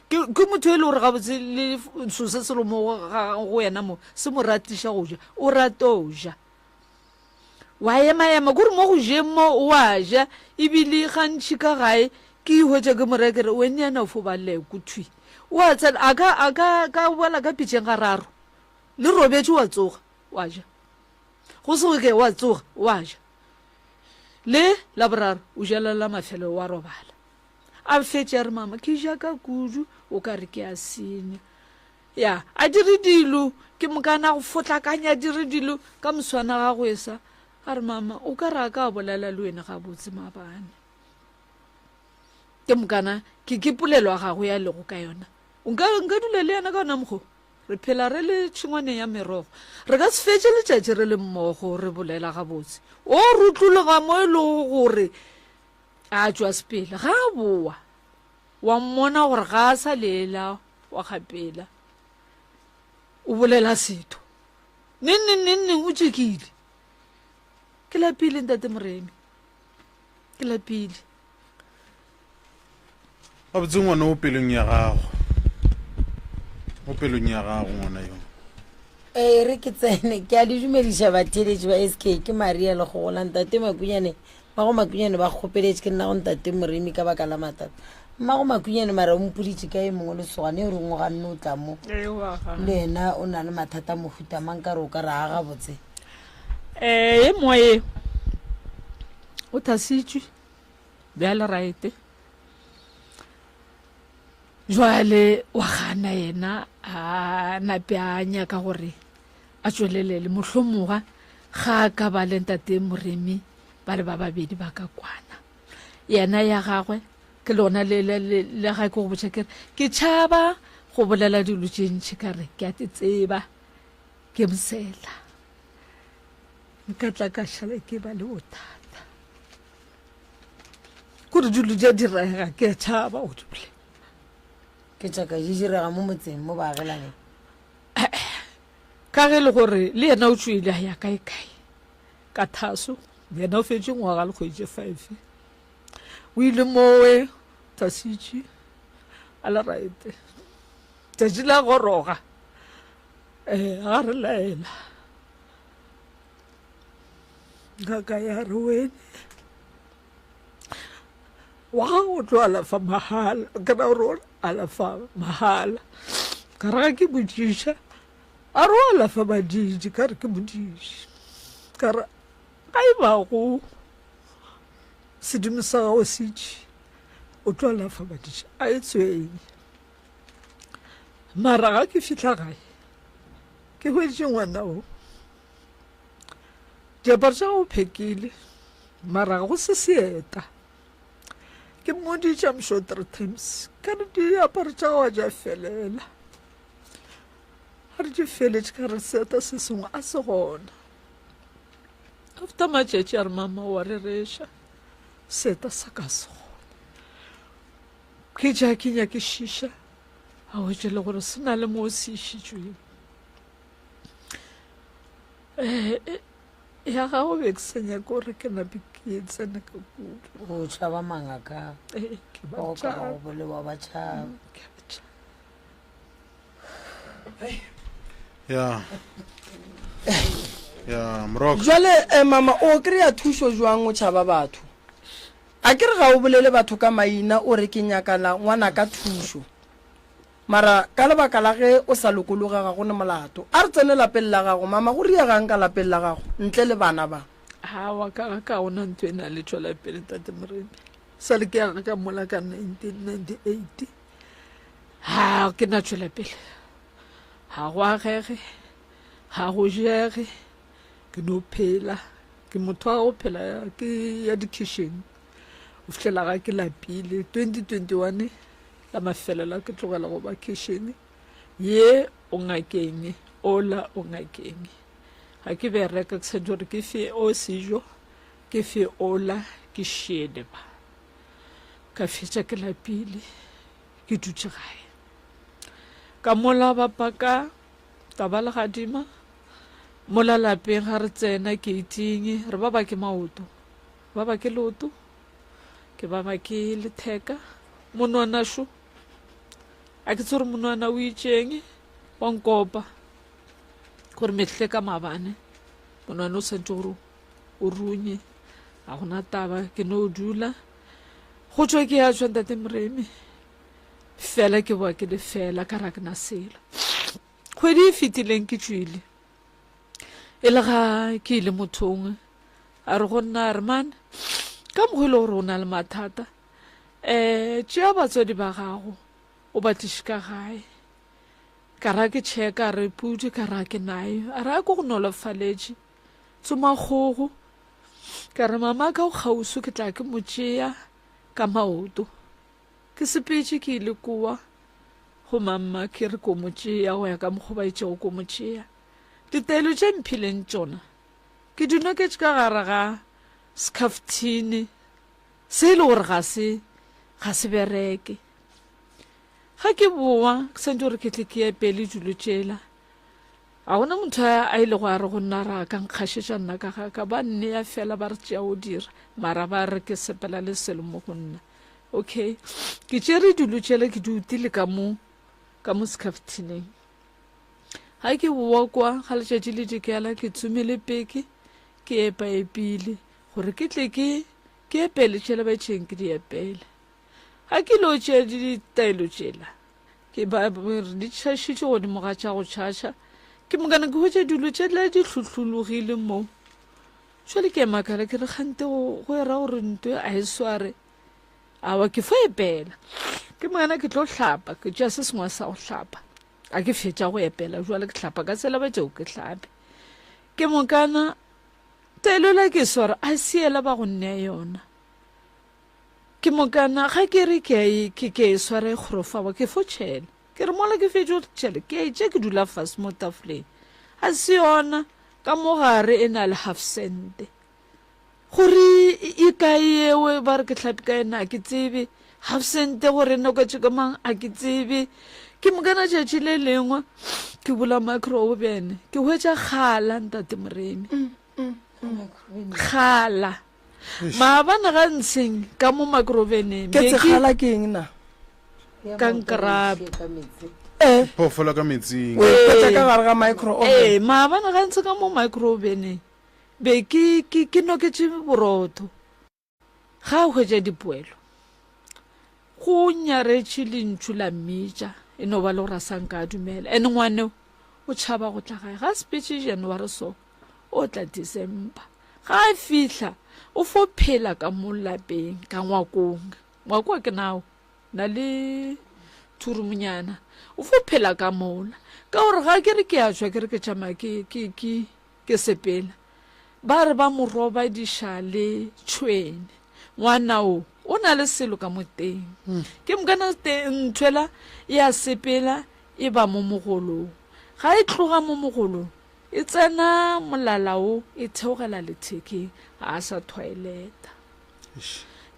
Ke, ke motho e le gore gabotse le so se se lo mo ga, go yena mo, se mo ratiša go ja. O rata o ja. Wa ema-ema, kore mo go jeng mo o a ja, ebile gantši ka gae ke ihwetša ke mo raya ke re, wene yana o fo ba leko thwi. O a tsena, a ka, a ka, ka boela ka pitšeng gararo. Le robetše wa tsoga, wa ja. Go se go ke wa tsoga, wa ja. Le la boraro, o jela la mafelo wa robala. A fetše a re, Mama, ke ja ka kudu, o ka re ke a senya. Ya, a dire dilo, ke mokana a go fotlakanya, a dire dilo, ka moswana ga go esa. A re, Mama, o ka re a ka bolela le wena gabotse maabane. Ke mokana, ke, ke polelo ya gago ya lego ka yona. Nka, nka dula le yena ka ona mokgo. Re phela re le tšhengwaneng ya merogo. Re ka se fetše letšatši re le mmogo re bolela gabotse. O rutlologa mo e lego gore a tšwa sepele. Ga a boa, wa mmona gore ga a sa lela wa kgapela. O bolela setho. Neng neng neng neng o tšekile. Ke lapile ntate Moremi. Ke lapile. Gabotse ngwana o pelong ya gago. O pelong ya gago ngwana yo. Ee, re ke tsene. Ke a le dumediša batheeletši ba SK. Ke Maria Lekgogola. Ntate Makunyane, Mmago Makunyane ba kgopeletše ke nna go Ntate Moremi ka baka la mathata. Mmago Makunyane mara o mpoditše ka e mongwe lesogana e reng o ganne o tla mo. Le yena o na le mathata a mohuta mang ka re o ka re a gabotse. Eh, e mongwe e o thasitšwe bjale raete jwale wa gana yena a nape a nyaka gore a tšwelelele mohlomongwa ga a ka ba le ntate moremi ba le ba babedi ba ka kwana yena ya gagwe ke lona le le le le ga ke go botša ke re ke tšhaba go bolela dilo tše ntši ka re ke a te tseba ke mosela nka tla ka šala ke ba le bothata kore dilo di a direga ke a tšhaba go di bolela ke tšaka di direga mo motseng mo baagelaneng ka ge e le gore le yena o tšwele a ya kae kae ka thaso yena o fetše ngwaga le kgwedi tše five o ile mowe thasitše a le raete tšatši la goroga um ga re laela Ngaka ya re wene wa gago o tlo alafa mahala ke ra gore o alafa mahala ka re ga ke botšiša a re o alafa badiidi ka re ke modiidi ka re ga e ba go sedimo sa gago se itše o tlo alafa badiidi a e tshwenye mara ga ke fihla gae ke hweditše ngwana o Diaparo tša gago phekile, mara ga go se seeta. Ke mmoditše I'm sure three times, ka re diaparo tša gago di a felela. A re di feletše ka re seeta se sengwe a se gona. After matšatši a re mama wa rereša, seeta sa ka se gona. Ke ja ke nyakišiša, a hwetše le gore se na le mo se išitšweng. Eh, eh, ya gago be ke sa nyake gore ke nape ke tsene ka kudu go tšhaba mangaka Eh, ke ba go ka tšhaba. go bolewa ba tšhaba Ke a ba tšhaba. ya ya moroka jale eh, mama o kry-a thušo jwang o tšhaba batho a ke re ga o bolele batho ka maina o re ke nyakana ngwanaka thušo Mara ka lebaka la ge o sa lokologa ga go ne molato. A re tsene lapeng la gago, mama, go riegang ka lapeng la gago ntle le bana ba? Aowa, ka ga ka gona ntho e na le tšwela pele, Tate Moremi. Sa le ke ya ka mola ka 1998. Ha ke na tšwela pele. Ga go agege, ga go jege, ke no phela. Ke motho wa go phela ke ya dikhišeng. Go fihlela ga ke lapile. 2021 La mafelelo ke tlogela go ba khešene ye o ngakeng ola o ngakeng ga ke bereka ke santse gore ke fe o sejo ke fe ola ke šele ba ka fetša ke lapile ke dutše gae ka mola ba paka taba legadima mola lapeng ga re tsena keiting re ba ba ke maoto ba ba ke leoto Ke ba ba ke letheka monwana šo. A ke tsore monwana o itšeng wa nkopa gore mehle ka maabane monwana o santse gore o runye ga gona taba ke no dula go tšwa ke ya tšwa ntate Moremi fela ke boa ke le fela ka ra ke na selo kgwedi e fetileng ke tšwile e le ga ke ile mothong a re go nna a re mane ka mokgwa e le gore o na le mathata Um tšea batswadi ba gago o ba tliše ka gae. Ka ra ke tšhe ka re pudi ka ra ke nayo. A re a ko go nolofaletše. Tsoma kgogo. Ka re mama ka o kgauswi ke tla ke mo tšea ka maoto. Ke sepetše ke ile kowa go mamma ke re ko mo tšea go ya ka mokgwa ba itšego ko mo tšea. Ditaelo tše mphileng tšona ke di noketše ka gare ga sekhafuthini se e le gore ga se ga se bereke. Ga ke boa ke santse gore ke tle ke epele dilo tšela. Ga gona motho a ilego a re go nna ra ka nkgašetša nna ka ga ka ba nnea fela ba re tšea o dira mara ba re ke sepela le selo mo go nna. Okay, ke tšere dilo tšela ke di utile ka mo ka mo sekhafthineng. Ga ke boa kwa ga letšatši le dikela ke tsomile peke ke epa epile gore ke tle ke ke epele tšela ba tšheng ke di epele. Ga ke lo tšea ditaelo tšela ke ba di tšhašitše godimo ga tša go tšhatšha ke mokana ke hwetša dilo tšela di hlohlologile mo. Jwale ke makala ke re kgante go go era gore ntwe a e sware awa ke fo epela ke mokana ke tlo hlapa ke tšea se sengwe sa go hlapa a ke fetša go epela jwale ke hlapa ka tsela ba tšeo ke hlape ke mokana taelo la ke swara a siela ba go nnea yona Ke mokana ga ke re ke a e, ke, ke a e swara e kgorofawa, ke fo tšhela. Ke re mola ke fetše go tšhela, ke a e tše ke dula fase mo tafoleng. A se yona, ka mo gare e na le half cent. Gore e kae ewe, ba re ke hlapi ka ena, a ke tsebe. Half cent gore e noketše ka mang, a ke tsebe. Ke mokana tšatši le lengwe, ke bula micro oven, ke hwetša kgala, Ntate Moremi. Kgala. Maabane ga ntsheng ka mo makroveneng. Ke tsekgala ke eng na? Ka nkrap. Eh. Phoofolo ka metsing. O e hwetša ka gare ga micro oven. Ee, maabane ga ntshe ka mo micro oveneng. Be ke ke ke noketše borotho. Ga a hwetša dipoelo. Go nyaretše lentšu la mmitša, e no ba le gore a sa nka a dumela. Ene ngwaneo o tšhaba go tla gae. Ga a sepetše January so, o tla December. Ga a fihla, o fo phela ka mo lapeng, ka ngwakong. Ngwako wa ke nao, na le thurumonyana. O fo phela ka mola. Ka gore ga ke re ke a tšwa, ke re ke tšama ke, ke, ke, ke sepela. Ba re ba mo robadiša le tšhwene. Ngwana o, o na le selo ka mo teng. Ke mokana nthwela e a sepela e ba mo mogolong. Ga e tloga mo mogolong, e tsena molala wo e theogela lethekeng, ga a sa thwaeleta.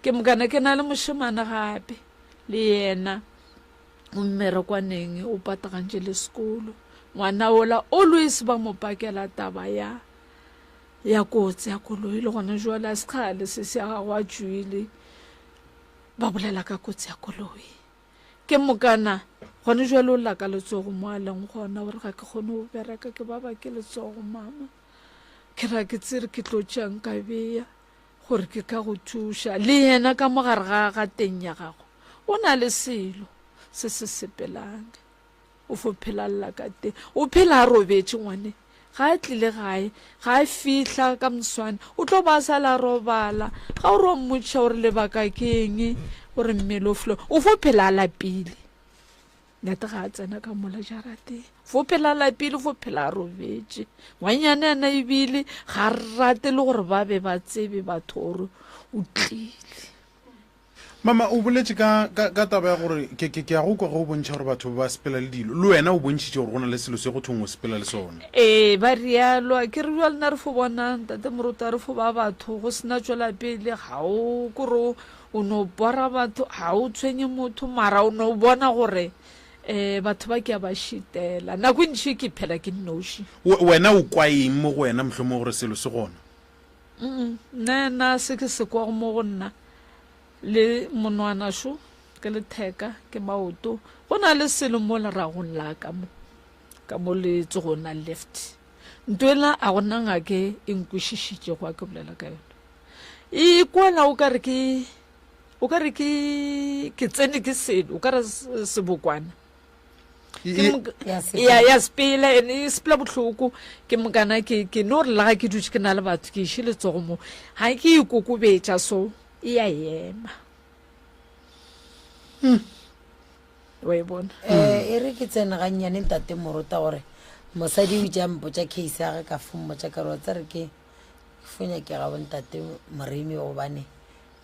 Ke mokana ke na le mošemane gape, le yena o mmerekwaneng o patagantše le sekolo. Ngwana ola always ba mo pakela taba ya ya kotsi ya koloi le gona jwale a se kgale se se ya gago a tšwile ba bolela ka kotsi ya koloi ke mokana gone jwale o lla ka letsogo mo a leng gona gore ga ke kgone go bereka ke baba ke letsogo mama ke ra ke tsere ke tlo tšang ka beya gore ke ka go thuša le yena ka mo gare ga ga teng ya gago o na le selo se se sepelang O fo phela lla ka teng. O phela a robetše ngwane. Ga a tlile gae, ga a fihla ka moswane, o tlo ba a sa la robala. Ga o re o mmotšiša gore lebaka ke eng, o re mmele o flo. O fo phela a lapile. Nate ga a tsena ka mola jarateng. Fo phela a lapile, fo phela a robetše. Ngwanyana yena ebile ga rate le gore ba be ba tsebe batho gore o tlile. Mama, o boletše ka, ka, ka taba ya gore ke, ke, ke a go kwa ge o bontšha gore batho ba sepela le dilo. Le wena o bontšhitše gore go na le selo se go thweng o sepela le sona. Ee, ba rialo. A ke re bjale nna re fo bona, Ntate Moruti, a re fo ba batho, go se na tšwela pele, ga o kore o no bora batho, ga o tshwenye motho, mara o no bona gore um batho ba ke a ba šitela. Nako e ntši ke phela ke nnoši. Wena o kwa eng mo go wena mohlomongwe gore selo se gona? Nna na se ke se kwago mo go nna le monwana šo ke letheka ke maoto go na le selo mo leragong la ka mo ka mo letsogong la left ntwela a gona ngake e nkwešišitše go a ke bolela ka yona e kwala o ka re ke o ka re ke ke tsene ke selo o ka re sebokwana ya ya sepela ene e sepela bohloko ke mokana ke ke no re lega ke dutše ke na le batho ke iše letsogo mo ga ke ikokobetša so e ya ema. Wa e bona? Eh, e re ke tsene gannyane ntate Morota gore mosadi o itše a mpotša case ya ge ka fo mmotša ka re wa tsere ke fo nyakega bo ntate Moremi gobane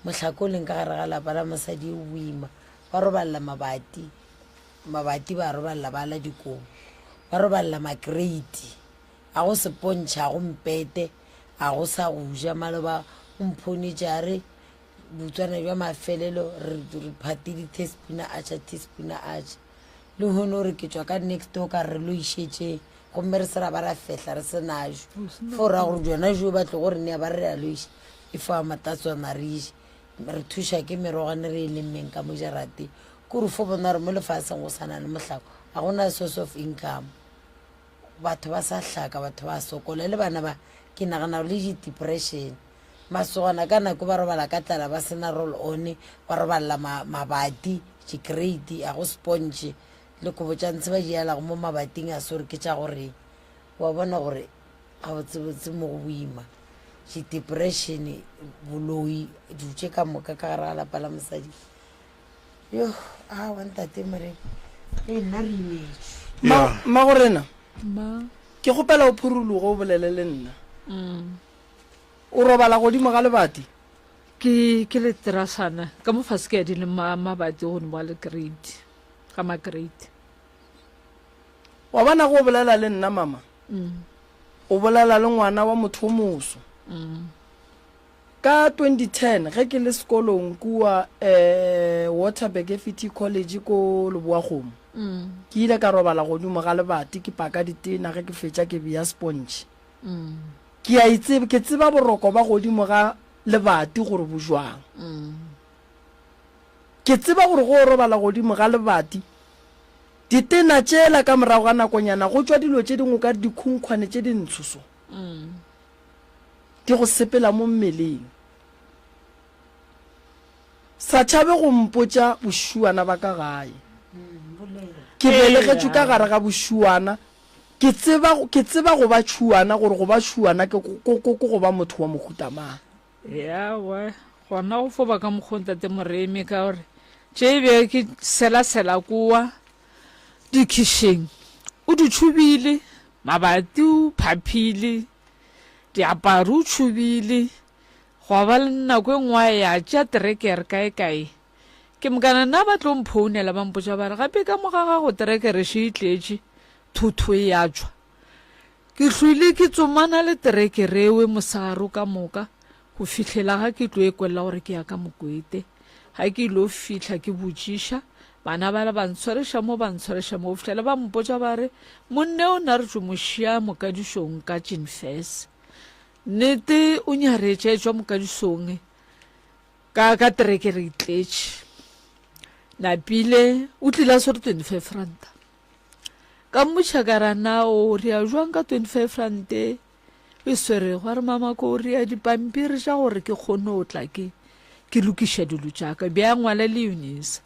mohlako o leng ka gare ga lapa la mosadi o boima ba robalela mabati mabati ba robalela ba la dikobo ba robalela makreiti a go sepontšha a go mpete a go sa go ja maloba o mphonetše a re Botswana bja mafelelo re re phatile teaspoon a tša teaspoon a tša lehono o re ke tšwa ka next door ka re lo išetše gomme re se ra ba ra fehla re se najo fo ra gore jona jo ba tlogo re nea ba re re a lo iša e fa matatswana re iše re thuša ke merogwane re e lemmeng ka mo jarateng kore fo bona gore mo lefaseng go sa na le mohlako ga gona source of income batho ba sa hlaka batho ba sokola le bana ba ke nagana gore le di-depression Masogana ka nako ba robala ka tlala ba sena roll on, ba robalela ma, mabati, dikrate, a go sponge, le kobo tša ntshe ba di alago mo mabating a se gore ke tša goreng. Wa bona gore gabotsebotse mo go boima. Di-depression, boloi, dilo tše ka moka ka gare ga lapa la mosadi. Yo, aowa ntate Morena, le nna re imetšwe. Ma, Mmagorena, Ma. ke kgopela o phuruluge o bolele le nna. O robala godimo ga lebati? Ke, ke leterasana. Ka mo fase ke adile ma, mabati godimo ga lekrate, ga makrate. Wa bona ge o bolela le nna, mama, o bolela le ngwana wa motho o moso. Ka 2010 ge ke le sekolong kua eh, Waterberg FET College ko Leboakgomo, ke ile ka robala godimo ga lebati ke paka ditena ge ke fetša ke bea sponge. Ke a e tseba, ke tseba boroko ba godimo ga lebati gore bo jwang. Ke tseba gore go robala godimo ga lebati, ditena tšela ka morago ga nakonyana go tšwa dilo tše dingwe o ka re dikhunkhwane tše dintsho so, di go sepela mo mmeleng. Sa tšhabe go mpotša bošuana ba ka gae. Ke belegetšwe ka gare ga bošuana Ke tseba, ke tseba go ba tšhuana, gore go ba tšhuana ke, ko, ko, ko go ba motho wa mohuta mang. Ya, wa, gona go fo ba ka mokgo Ntate Moremi, ka gore tše e be ke sela-sela kowa dikhišeng, o di tšhubile, mabati o phaphile, diaparo o tšhubile, gwa ba le nako e nngwe a ya tšea terekere kae-kae. Ke mokana nna ba tlo mphounela ba mpotša ba re, Gape ka mo ga gago terekere še e tletše, thotho e a tšwa. Ke hlwile ke tsomana le terekere ewe mosegare ka moka go fihlela ga ke tlo e kwelela gore ke ya ka Mokwete. Ga ke ilo fihla ke botšiša, bana bala ba ntshwariša mo ba ntshwariša mo go fihlela ba mpotša ba re, Monne o na re tšo mo šia mokadišong ka Tšinfese. Nnete o nyaretše a etšwa mokadišong. Ka, ka terekere e tletše. Napile o tlile a swere 25 ranta. Ka mmotša ka ra na o ria jwang ka 25 rante e swerego? A re mama ko ria dipampiri tša gore ke kgone go tla ke ke lokiša dilo tša ka. Bja ngwala le Unisa.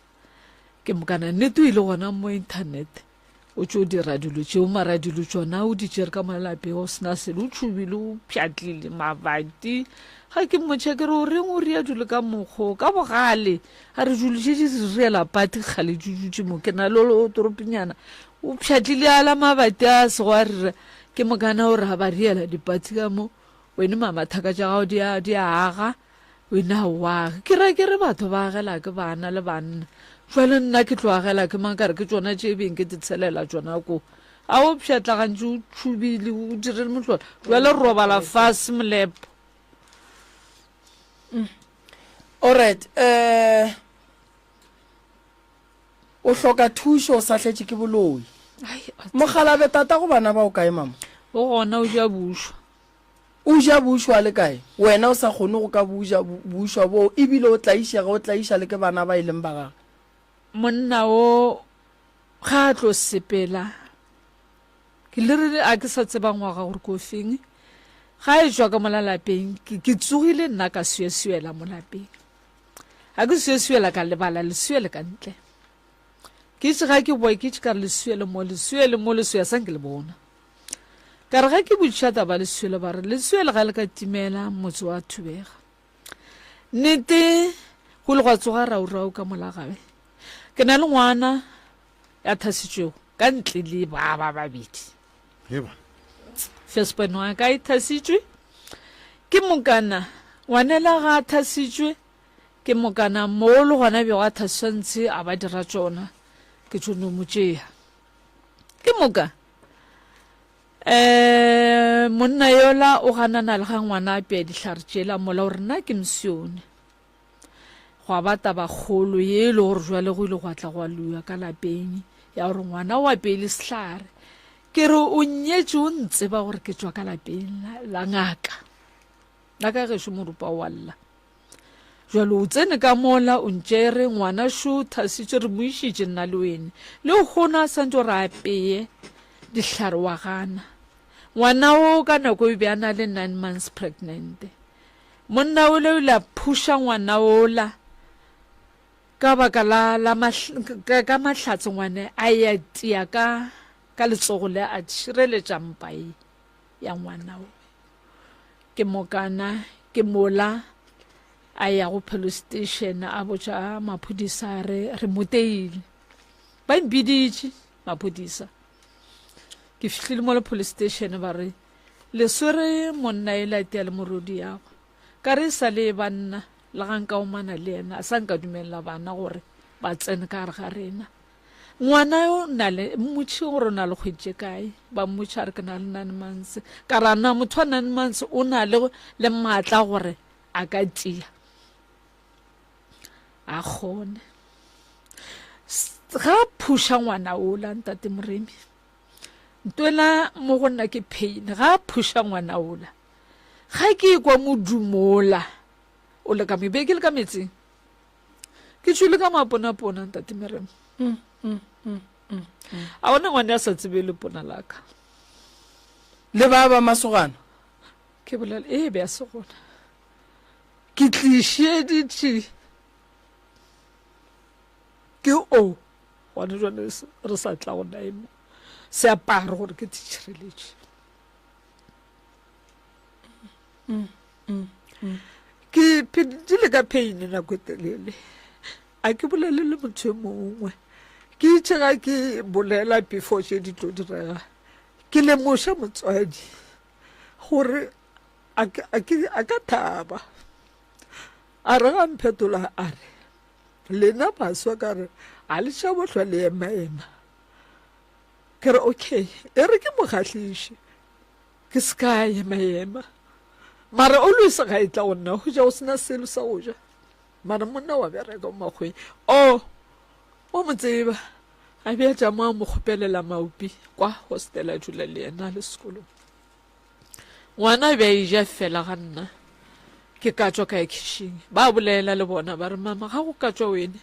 Ke mokana nnete o ile gona mo internet. O tšo dira dilo tšeo, mara dilo tšona o di tšere ka mo lapeng o sena selo, o tšhubile, o pšhatlile mabati. Ga ke mmotša ke re o reng o ria dilo ka mokgo, ka bogale. A re dilo tše di re riela pati kgale di dutše mo, ke na le o toropinyana. O pšhatlile ala mabati a sego a rira, ke mokana o re ga ba riela dipati ka mo, wene mama thaka tša gago di a di a aga. Wena o age. Ke ra ke re batho ba agela ke bana le banna. Jwale nna ke tlo agela ke mang ka re ke tšona tše beng ke di tshelela tšona ko. A o pšhatlagantše o tšhubile o dirile mohlolo. Jwale robala fase molepo. Alright, eh o hloka thušo o sahletše ke boloi. Mogalabe tata go bana ba o kae mama? O gona o ja bušwa. O ja bušwa le kae? Wena o sa kgone go ka buja bušwa boo, e bile o tlaišega, o tlaiša le ke bana ba e leng ba gagwe. Monna wo ga a tlo sepela, ke le rile a ke sa tseba ngwaga gore ke o feng, ga e tšwa ka mola lapeng, ke, ke tsogile nna ka swiaswiela mo lapeng. Ga ke swiaswiela ka lebala leswia le ka ntle. Ke itše ga ke boe, ke itše ka re leswia le mo, leswia le mo, leswia sa nke le bona. Ka re ge ke botšiša taba Leswele ba re Leswele ga le ka timela motse wa thubega. Nnete go ile gwa tsoga raurau ka mola gabe. Ke na le ngwana ya thasitšwego ka ntle le ba ba babedi. Firstborn wa ka e thasitšwe ke mokana ngwanela ga a thasitšwe ke mokana mo le gona bego a thasiswa ntshe a ba dira tšona ke tšo no mo tšea ke moka um monna yola o ganana le ga ngwana a pea dihlare tšela mola o re nna ke msione Gwa ba tabakgolo ye e le gore jwale go ile gwa tla gwa lua ka lapeng ya gore ngwana o apeile sehlare. Ke re o nnyetše o ntseba gore ke tšwa ka lapeng la ngaka. La ka gešo morupa wa lla. Jwale o tsene ka mola o ntšere ngwana šo thasitše re mo išitše nna le wene. Le kgono a santse gore apeye dihlare wa gana. Ngwana o ka nako e be a na le 9 months pregnant. Monna ola o ile a phuša ngwana ola ka baka la, la ka, ka mahlatse ngwane a ya tia ka, ka letsogo le a tšhireletša mpa ye ya ngwana o. Ke mokana ke mola a ya go police station a botša maphodisa a re re moteile. Ba mpiditše maphodisa. Ke fihlile mo le police station ba re Le swere monna e la tia le morodi yago. Ka re e sa le e ba nna, le ga nka omana le yena, a sa nka dumelela bana gore ba tsene ka gare ga rena. Ngwana yo na le, mmotšhe gore o na le kgwedi tše kae. Ba mmotšha a re ke na le nine months. Ka ra na motho wa nine months o na le, le maatla gore a ka tia. A kgone. Ga phuša ngwana ola, ntate Moremi. Ntwela mo go nna ke pain ga a phuša ngwana ola. Ga ke ekwa modumo ola o le ka me be ke le ka metseng. Ke tšwile ka maponapona ntate Merem. Mm, mm, mm, mm, mm. A ona ngwane a sa tsebe le pona la ka. Le ba ba masogana. Ke bolela e be a se gona. Ke tlišeditše ke o gone jale re sa tla go naemo seaparo gore ke tšhireletše mm, mm, mm. ke phedile ka pain nako e telele a ke bolele le motho e mongwe ke itše ga ke bolela before tše di tlo direga ke lemoša motswadi gore a ka thaba a re ga mphetola a re Lena baswa ka re a le tšhabo hlwa le ema-ema. Ke re okay, e re ke mo kgahliše, ke se ka ema-ema. Mara always ga e tla go nna go ja go sena selo sa go ja. Mara monna wa bereka o makgweng. Oh, o mo tseba. A bea tša mo a mo kgopelela maopi kwa hostel a dula le yena le sekolong. Ngwana a be a eja fela ga nna ke ka tšwa ka ya khišing. Ba bolela le bona ba re, Mama, ga go ka tšwa wene,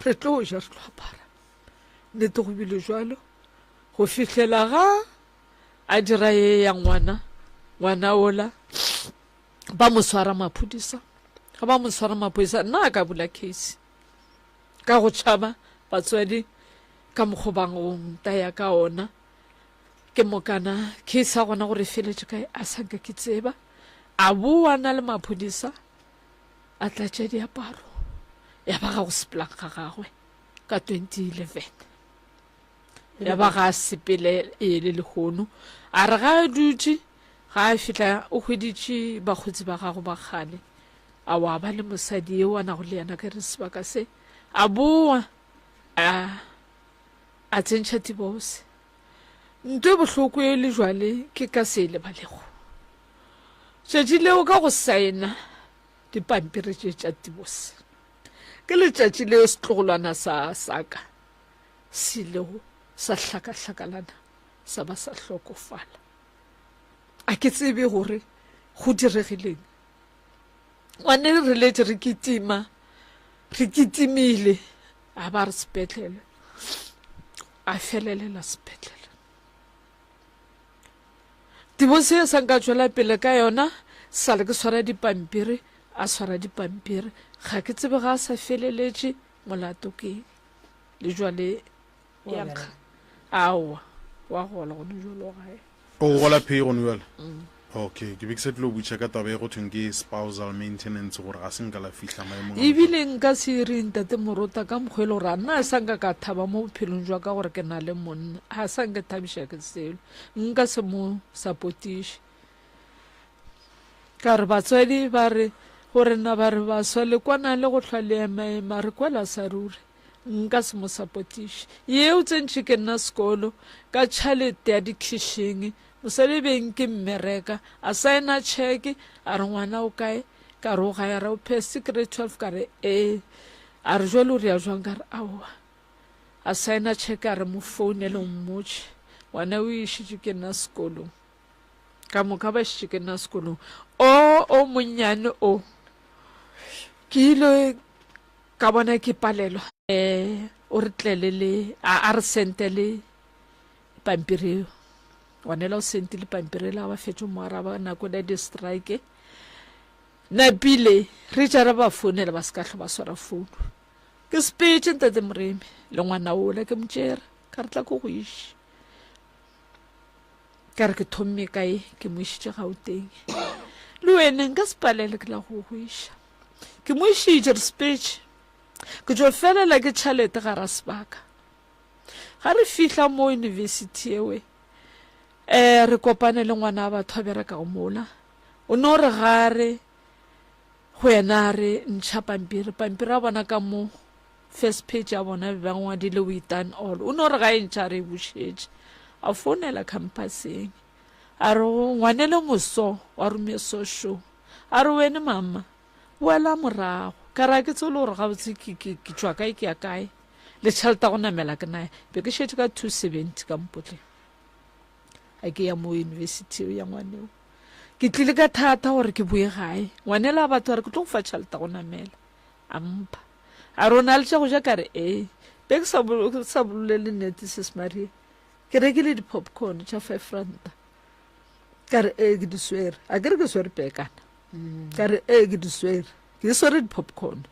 re tlo ja, re tlo apara. Nnete go bile jwalo go fihlela ga a dira ye ya ngwana, ngwana ola ba mo swara maphodisa. Ga ba mo swara maphodisa, nna a ka bula case ka go tšhaba batswadi ka mokgo ba go ntaya ka ona. Ke mokana case ya gona gore e feletše kae a sa nka ke tseba. A boa na le maphodisa a tlatša diaparo ya ba ga go sepelang ga gagwe ka 2011 ya ba ga a sepele e le lehono a re ga a dutše ga a fihla o hweditše bakgotsi ba gago ba kgale a wa ba le mosadi eo a nago le yena ka re sebaka se a boa a a tsentšha divorce. Nto e bohloko e le jwale ke ka se e lebalego. Tšatši leo ka go saena dipampiri tše tša divorce, ke letšatši leo setlogolwana sa saka se ilego sa hlakahlakalana sa ba sa hlokofala. A ke tsebe gore go diregileng. Ngwane re letše re kitima, re kitimile a ba re sepetlele a felelela sepetlele divorce e sa nka tšwela pele ka yona sa le ke swara dipampiri a swara dipampiri ga ke tsebe ga a sa feleletše molato ke le jwale aowa wa gola gone jalo gae o gola pay gone jale mm. Okay, ke be ke sa tlilo botšiša ka taba e go thweng ke spousal maintenance gore ga se nka la fihla maemong a Ebile nka se re ntate Morota ka mokgwa e le gore a nna a sa nka ka thaba mo bophelong jwa ka gore ke na le monna, a sa nke thabiša ke selo, nka se mo sapotiše. Ka re batswadi ba re go rena ba re baswa le kwana le go hlwa le emaema re kwela sa ruri. Nka se mo sapotiše. Ye o tsentšhe ke nna sekolo ka tšhalete ya dikhišing Mosadi beng ke mmereka, a saena cheque, a re ngwana o kae? Ka re o gae, a re o phese grade 12, ka re ee. A re jwale o rea jwang? Ka re aowa. A saena cheque a re mo founele o mmotše. Ngwana o išitše ke nna sekolong. Ka moka ba šitše ke nna sekolong. O o monnyane o ke ile ka bona ke palelwa. Eh, o re tlele le a a re sente le pampiri eo ngwanela o sentile pampiri ela ba fetše mo araba nako la di-strike napile re tša re ba founela ba se ka hlo ba swara founu ke sepetse ntate moremi le ngwana ola ke motšere ka re tla ko go iše ka re ke thomme kae ke mo išitše gauteng le wene nka se palele ke la go go iša ke mo išitše re sepetse ke tšo felela ke tšhalete gara sebaka Ga re fihla mo university ewe, eh, re kopane le ngwana wa batho a berekago mola. O no re ga re go yena a re ntšha pampiri, pampiri a bona ka mo first page ya bona be ba ngwadile we done all. O no re ga e ntšha a re e bušetše. A founela campuseng. A re go ngwanele moso wa rume so show. A re wene mama, boela morago. Ka re a ke tsebe le gore gabotse ke ke ke tšwa kae ke ya kae. Le tšhelete ya go namela ke naye. Be ke šetše ka 270 ka mpotleng. A ke ya mo university eo ya ngwaneo. Ke tlile ka thata gore ke boe gae. Ngwanela a batho a re ke tlo go fa tšhelete ya go namela. A mpha. A re o na le tša go ja ka re ee. Be ke sa sa bolele nnete sis Maria. Ke rekile di-popcorn tša 5 ranta. Ka re ee ke di swere. A ke re ke swere pekana. Ka re ee ke di swere. Ke swere di-popcorn.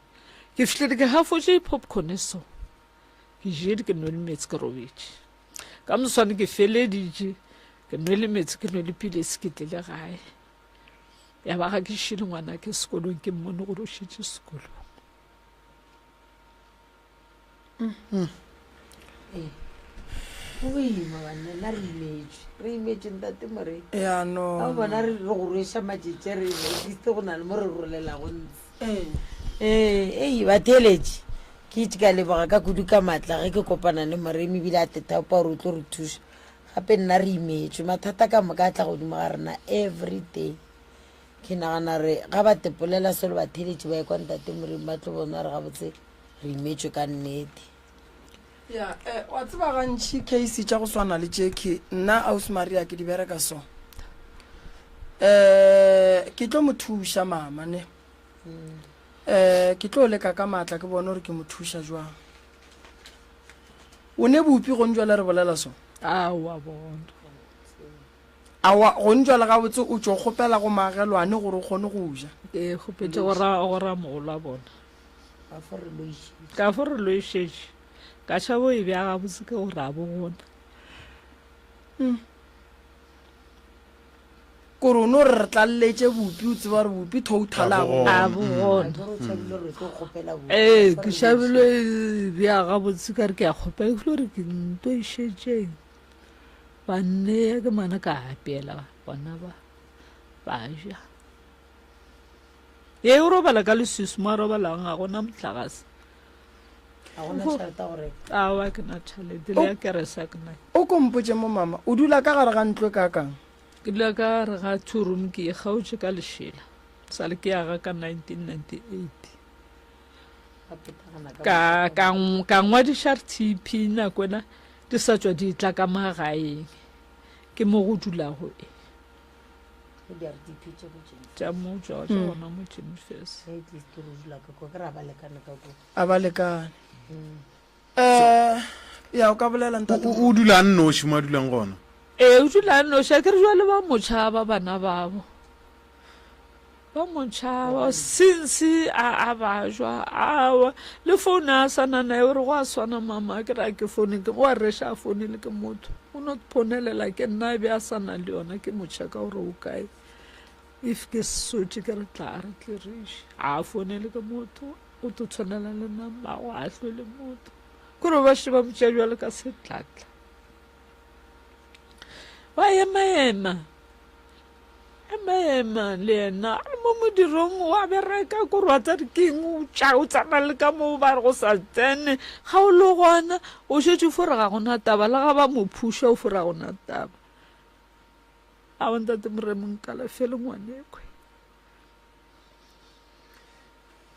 Ke fihlile ke hafotše popcorn so. Ke jele ke nwele meetse ke robetše. Ka moswane ke feleditše ke nwele meetse ke nwele pilesi ke tlile gae. Ya ba ga ke šile ngwana ke sekolong ke mmone gore o šetše sekolong. Mm. Ee. Go boima banna nna re imetšwe re imetšwe ntate more ya no ga o bona re re go rweša matšetše re at least go na le mo re rolelago ntse ee ee ei batheeletše ke itse ka leboga ka kudu ka maatla ge ke kopana le moremi ebile a tethaopa gore o tlo re thuša gape nna re imetšwe mathata ka moka a tla godimo ga rena every day ke nagana re ga ba tepolela selo batheeletše ba ekwa ntate moremi ba tlo bona re gabotse re imetšwe ka nnete. Ya, eh, wa tseba gantši case tša go swana le tše nna aus Maria ke di bereka so. Eh, ke tlo mo thuša mama ne. Eh, ke tlo leka ka maatla ke bone gore ke mo thuša jwang. O ne bopi go njwale re bolela so? Aowa bona. Aowa, go njwale gabotse o tšo kgopela go maagelwane gore o kgone go ja. Ke kgopetše go ra go ramogolo wa bona. Ka fo re loišetše. Ka fo re loišetše. Ka tšhabo e bja gabotse ke gore a bo gona. Mm. Kore o no re re tlalletše bopi o tseba gore bopi total a bo A bo gona. Ee, ke šabile bja gabotse ka re ke a kgopela ke gore ke nto išetšeng. Ba nnea ke mana ka apeela bona ba ba ja. Ee, o robala ka leswiswi mo a robalang ga gona motlagase. Ga gona tšhelete ya go reka. Aowa ke na tšhelete le ya kerese ke na. O ko mpotše mo mama, o dula ka gare ga ntlo e kakang? Ke dula ka gare ga two room ke e kgaotše ka lešela. Sa le ke aga ka 1998. Ka ka ka ngwadiša RTP nako ena di sa tšwa di tla ka magaeng. Ke mo go dulago e. Tša mo tšwa tša gona mo Jimmy First. A ba lekane. Eh, ya o ka bolela ntate. O dula a nnoši mo a dulang gona? Ee, o dula a nnoši. A ke re jwale ba mo tšhaba bana babo. Ba mo tšhaba since a a bajwa awa le phone a sa na naye o re go a swana mama ke ra ke phone ke wa reša a founele ke motho o no phonelela ke nna be a sa na le yona ke mo checka gore o kae. If ke sotše ke re tla re tle re je. Ga a founele ke motho, o tlo tshwanela le nna mmago a hlwele motho. Kore ba še ba mo tšea bjalo ka setlatla. Wa ema-ema, ema-ema le yena a le mo modirong wa bereka kore wa tsare keng o tša o tsena le ka mo ba re go sa tsene ga o le gona o šetše o fo re ga gona taba le ga ba mo phuša o fo re ga gona taba. Aowa ntate Moremo nkalafele ngwanekwe.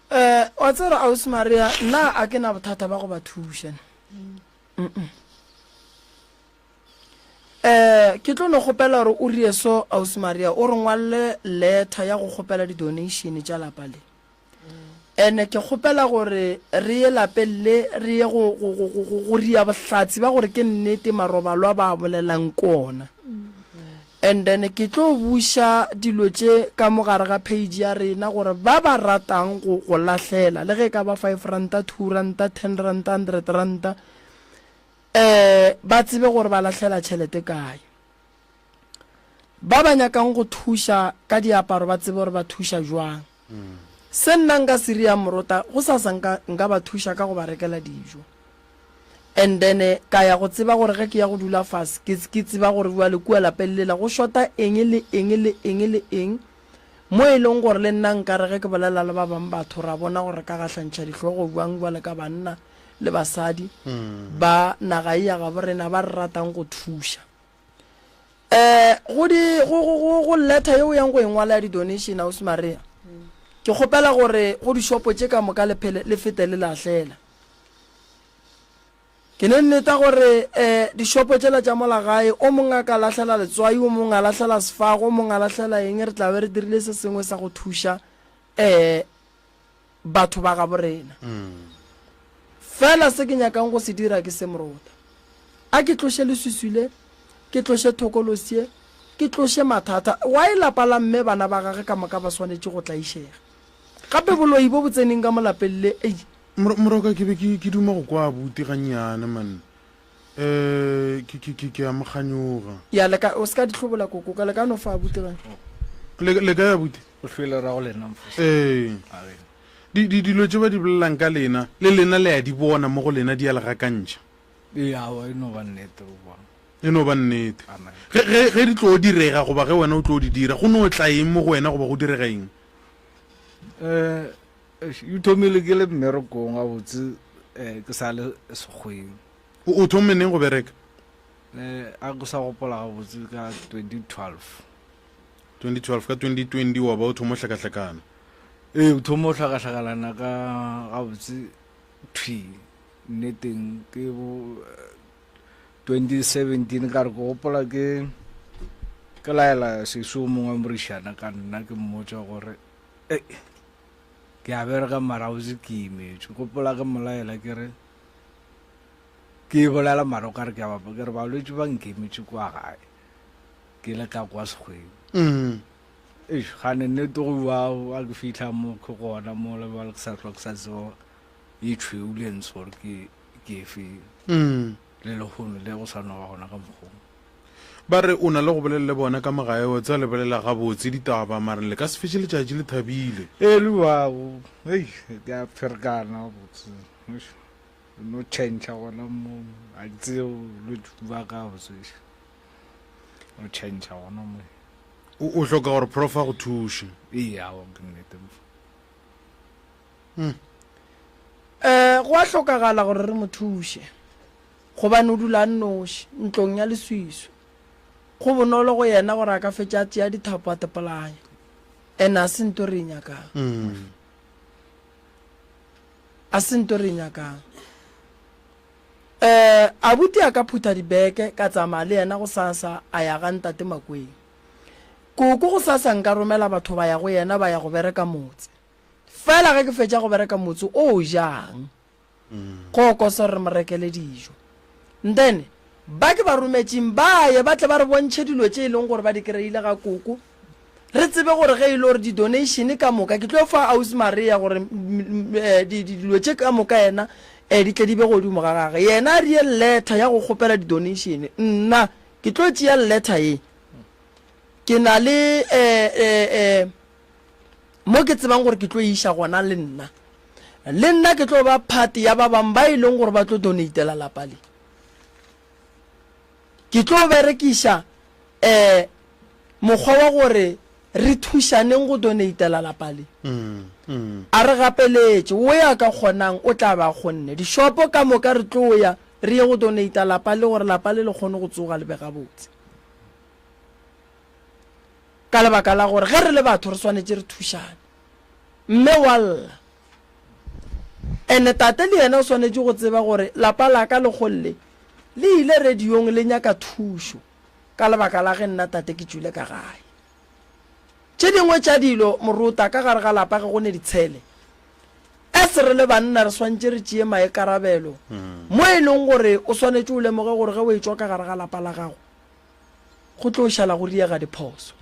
Eh, wa tseba ausi Maria, nna a ke na bothata ba go ba thuša. Mm. Eh, ke tlo no kgopela gore o rie so ausi Maria, o re ngwalle letter ya go kgopela di-donation tša lapa le. Ene ke kgopela gore re ye lapeng le re ye go, go, go, go, go ria bohlatse ba gore ke nnete marobalo a ba a bolelang ke ona. And then ke tlo buša dilo tše ka mo gare ga page ya rena gore ba ba ratang go, go lahlela, le ge e ka ba five ranta, two ranta, ten ranta, hundred ranta, eh, ba tsebe gore ba lahlela tšhelete kae. Ba ba nyakang go thuša ka diaparo ba tsebe gore ba thuša jwang. Se nna nka se riang morota, gosasa nka, nka ba thuša ka go ba rekela dijo. And then ka ya go tseba gore ge ke ya go dula fase, ke, ke tseba gore bjale kua lapeng lela go shota eng le eng le eng le eng, mo e leng gore le nna nka re ge ke bolela le ba bang batho ra bona gore re ka gahlantšha dihlogo bjang bjale ka banna le basadi ba naga ye ya gabo rena ba re ratang go thuša. Eh, go di go go go go letter ye o yang go e ngwala ya di-donation ausi Maria, ke kgopela gore go dishopo tše ka moka le phele le fete le lahlela. Ke ne nneta gore eh dishopo tšela tša mola gae o mongwe a ka lahlela letswai, o mongwe a lahlela sefago, o mongwe a lahlela eng, re tla be re dirile se sengwe sa go thuša eh batho ba gabo rena. Fela se ke nyakang go se dira ke se, Morota. A ke tloše leswiswi le, ke tloše thokolosi ye, ke tloše mathata. Why lapa la mme bana ba gage ka moka ba swanetše go tlaišega? Gape boloi bo bo tseneng ka mo lapeng le, ei. Moroka, ke be ke, ke duma go kwa abuti gannyane, man. Eh, ke, ke, ke, ke a mo kganyoga. Ya, le ka, o se ka di hlobola koko, ka le ka no fa abuti gane. Le, le kae abuti? O hlwele ra go lena mfo. Ee. Di, di, dilo tše ba di bolelang ka lena, le lena le a di bona mo go lena di a le gakantšha. Ee, aowa, e no ba nnete, o bona. E no ba nnete. Amen. Ge, ge, ge di tlo direga goba ge wena o tlo di dira, go no tla eng mo go wena goba go direga eng? Eh, e thomile ke le mmerekong gabotse, eh, ke sa le sekgweng. O, o thomme neng go bereka? Eh, a ke sa gopola gabotse ka 2012. 2012 ka 2020 wa ba o thoma hlakahlakana. Ee, o thoma o hlakahlakalana ka gabotse thwi nneteng ke bo 2017 ka re ke gopola ke ke laela sesi o mongwe morišana ka nna ke mmotša gore e ke a bereka mara gabotse ke imetšwe. Gopola ke mo laela ke re ke e bolela mara o ka re ke a bapa ke re balwetši ba nkemetše kwa gae. Ke le ka kwa sekgweng. Mm. Eish, gane nnete go bua a ke fitlha mo ke gona mo le bjale ke sa hlwa ke sa tseba ye tšhweu le ntsho gore ke ke efe. Mm. Le lehono le go sa no ba gona ka mokgwa. Ba re o na le go bolela le bona ka mogae wa tseba le bolela gabotse ditaba mara le ka se fetše letšatši le thabile. Ee le bua, hei ke a ferekana gabotse. Eish, no change gona mo a ke tsebe bolwetši ba ka gabotse. O change gona mo. O, o hloka gore prof a go thuše. Ee, aowa ke nnete. Hmm. Eh, go a hlokagala gore re mo thuše gobane o dula a nnoši ntlong ya leswiswi. Go bonolo go yena gore a ka fetša a tšea dithapo a tepolaya. And a se nto re e nyakang. Mm. A se nto re e nyakang. Eh, abuti a ka phutha dibeke ka tsamaya le yena gosasa a ya ga ntate Makweng. Koko gosasa nka romela batho ba ya go yena ba ya go bereka motse. Fela ge ke fetša go bereka motse o jang? Koko so re mo rekele dijo. Then ba ke ba rometšeng ba ye ba tle ba re bontšhe dilo tše e leng gore ba di kry-ile ga koko. Re tsebe gore ge e le gore di-donation ka moka, ke tlo fa Ausi Maria gore dilo tše ka moka yena um di tle di be godimo ga gage. Yena a rie letter ya go kgopela di-donation. Nna ke tlo tšea letter ye. Ke na le eh, eh, eh, mo ke tsebang gore ke tlo e iša gona le nna. Le nna ke tlo ba part ya ba bang ba e leng gore ba tlo donatela lapa le. Ke tlo berekiša eh, mokgwa wa gore re thušaneng go donatela lapa le. A re gapeletše, o ya ka kgonang o tla ba a kgonne. Dishopo ka moka re tlo ya re ye go donata lapa le gore lapa le le kgone go tsoga le be gabotse. Ka lebaka la gore ge re le batho re swanetše re thušane. Mme wa lla. Ene tate le yena o swanetše go tseba gore lapa la ka lekgong le le ile radiong le nyaka thušo ka lebaka la ge nna tate ke tšwile ka gae. Tše dingwe tša dilo morota ka gare ga lapa ge go ne ditshele, as re le banna re swanetše re tšee maikarabelo mo e leng gore o swanetše o lemoge gore ge o etšwa ka gare ga lapa la gago go tlo šala go riega diphoso.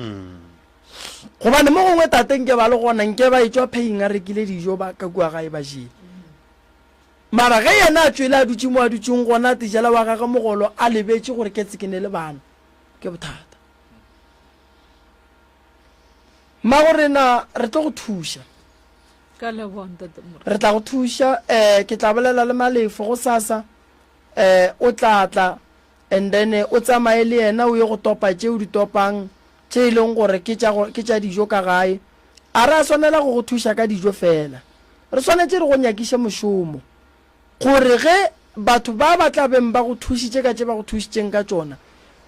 Gobane mo gongwe tate nke ba le gona nke ba etšwa paying a rekile dijo ba ka kua gae ba jele. Mara ge yena a tšwele a dutše mo a dutšeng gona tejela wa gage mogolo a lebetše gore ketse ke ne le bana ke bothata. Mmago rena re tlo go thuša. Ka leboga ntate Morena. Re tla go thuša eh ke tla bolela le Malefo gosasa eh o tla tla and then o tsamaye le yena o ye go topa tše o di topang tše e leng gore ke tša ke tša dijo ka gae. A re a swanela go go thuša ka dijo fela. Re swanetše re go nyakiše mošomo gore ge batho ba ba tla beng ba go thušitše ka tše ba go thušitšeng ka tšona,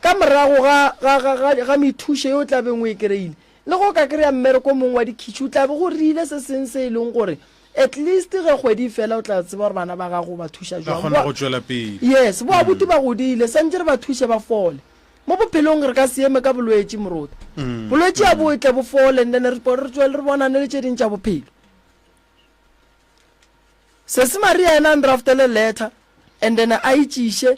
ka morago ga, ga, ga, ga, ga methušo ye o tla beng o e kry-ile, le ge o ka kry-a mmereko o mongwe wa dikhitšhi, o tla be go rile se seng se e leng gore at least ge kgwedi e fela o tla tseba gore bana ba gago o ba thuša Ba jwang. kgona Boa, go tšwela pele. yes, bo abuti ba godile, santše re ba thuše ba fole. Mo bophelong re ka se eme ka bolwetši, moruti. Bolwetši a bo tle bo fole and then re, re tšwele re bonane le tše ding tša bophelo. Sesi Maria yena a ndraftele letter and then a e tšiše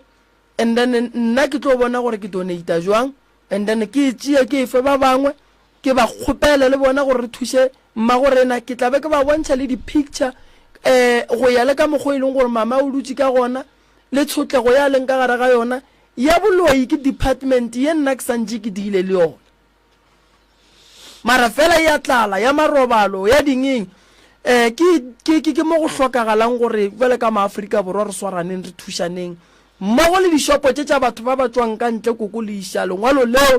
and then nna ke tlo bona gore ke donata jwang and then ke e tšee ke e fe ba bangwe ke ba kgopele le bona gore re thuše mmago rena. Ke tla be ke ba bontšha le di-picture um go ya le ka mokgwa e leng gore mama o dutše ka gona le tshotlego ya leng ka gare ga yona ya boloi. Ke department ye nna ke santše ke deale le yona. Mara fela ya tlala, ya marobalo, ya dingeng, eh, ke, ke, ke, ke mo go hlokagalang gore bjale ka Maafrika Borwa re swaraneng, re thušaneng mmogo le dishopo tše tša batho ba ba tšwang ka ntle koko le iša lengwalo leo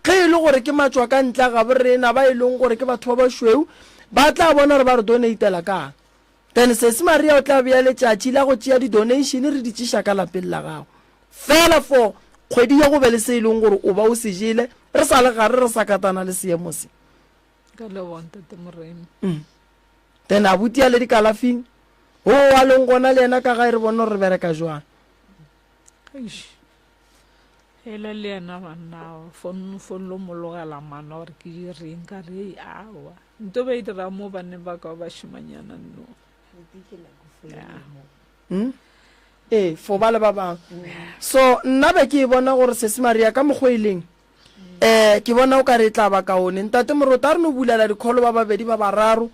ge e le gore ke matšwa ka ntle a gabo rena ba e leng gore ke batho ba bašweu ba tla bona gore ba re donatela kang. Then Sesi Maria o tla bea letšatši la go tšea di-donation re di tšiša ka lapeng la gago. Fela for kgwedi ye go be le se e leng gore o ba o se jele re sa le gare re sa katana le seemo se. Ka leboga Ntate Moremi. Then abuti a le dikalafing, o a leng gona le yena ka gae re bone gore re bereka jwang. Eish. Hela le yena banna fon fon lo mo logela maano gore ke direng ka re aowa. Nto ba e dira mo baneng ba ka ba bašemanyana nno. Hmm? Ee, for ba le ba bangwe. So nna be ke e bona gore Sesi Maria ka mokgwa e leng eh ke bona o ka re e tla ba kaone. Ntate Morota a re no bulela dikholo ba babedi ba bararo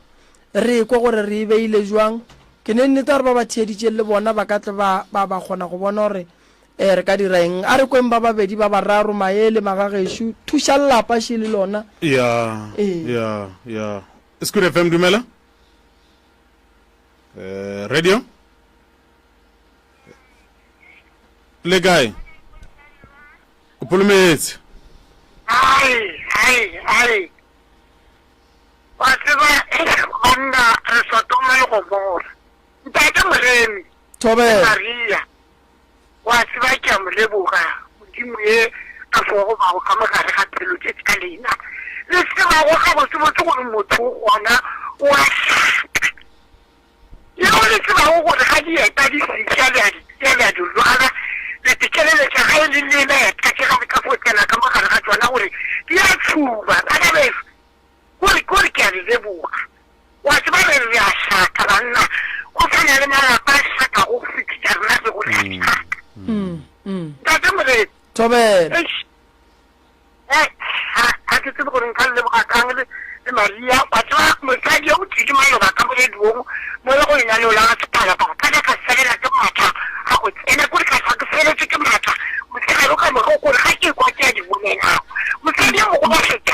re kwe gore re e beile jwang. Ke ne nnete gore ba ba theeditšeng le bona ba ka tle ba ba ba kgona go bona gore Ee, re ka dira eng? A re kweng ba babedi, ba bararo, maele, magagešo, thušang lapa še le lona. Ya, Ee. ya, ya. Scoot FM, dumela. Eh, radio. Le kae? O polometse. Ai, ai, ai. Wa tseba, banna, re Sodoma le Gomora. Ntate Moremi. Thobela. Maria. Wa tseba, ke a mo leboga Modimo ye a fogo bago ka mo gare ga pelo tše tša lena. Le tsebago gabotsebotse gore motho o gona o a hlaka. Yeo le tsebago gore ga dieta di fiša le a di tšea le a di rwala, le di tšeleletša ga e le lena eta tše ga le ka fo tsena ka mo gare ga tšona gore di a tshuba. Bana beso, Kore, kore ke a le leboga. Wa tseba re, re a hlaka, banna. Go sa na le malapa a hlakago go fetiša rena re go re a hlaka. Ntate Morena. Thobela. Eish. Eh, ga, ga ke tsebe gore nka le leboga kang le, le Maria. Wa tseba mosadi yo o tlile maloba ka mo radiong mola go lenaneo la Sephalaphala. Ka ka ka felela ke matla a go tsena, kore ka hlwa ke feletše ke matla mosegare ka moka, kore ga ke ekwa tše a di bolelago. Mosadi yo mogolo a hlwekile.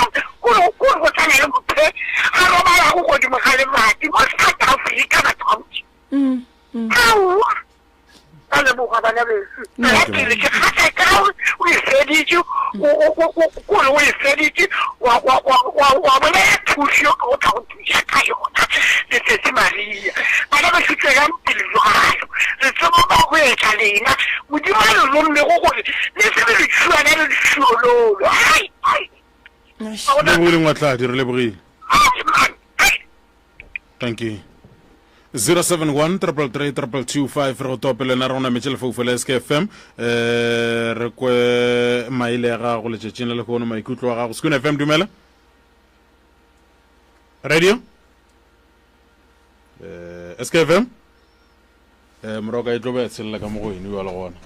yo ke go tla go thuša ka yona, le sesi Maria. Bana bešo tšwelang pele bjalo. Re tseba ba go etša lena, Modimo a le rommego gore le se be letšhuana le lešuololo. Ai, ai. Ga go na. Lebogile Ngwatladi, re lebogile. Ai, man. Ai. Thank you. 071 333 2225 re go tope le wena re go nametše lefaufo la SKFM eh re kwe maele a gago letšatšing la lehono maikutlo a gago Sekune FM dumela radio eh SKFM eh moroka e tlo ba ya tshelela ka mo go ene jalo gona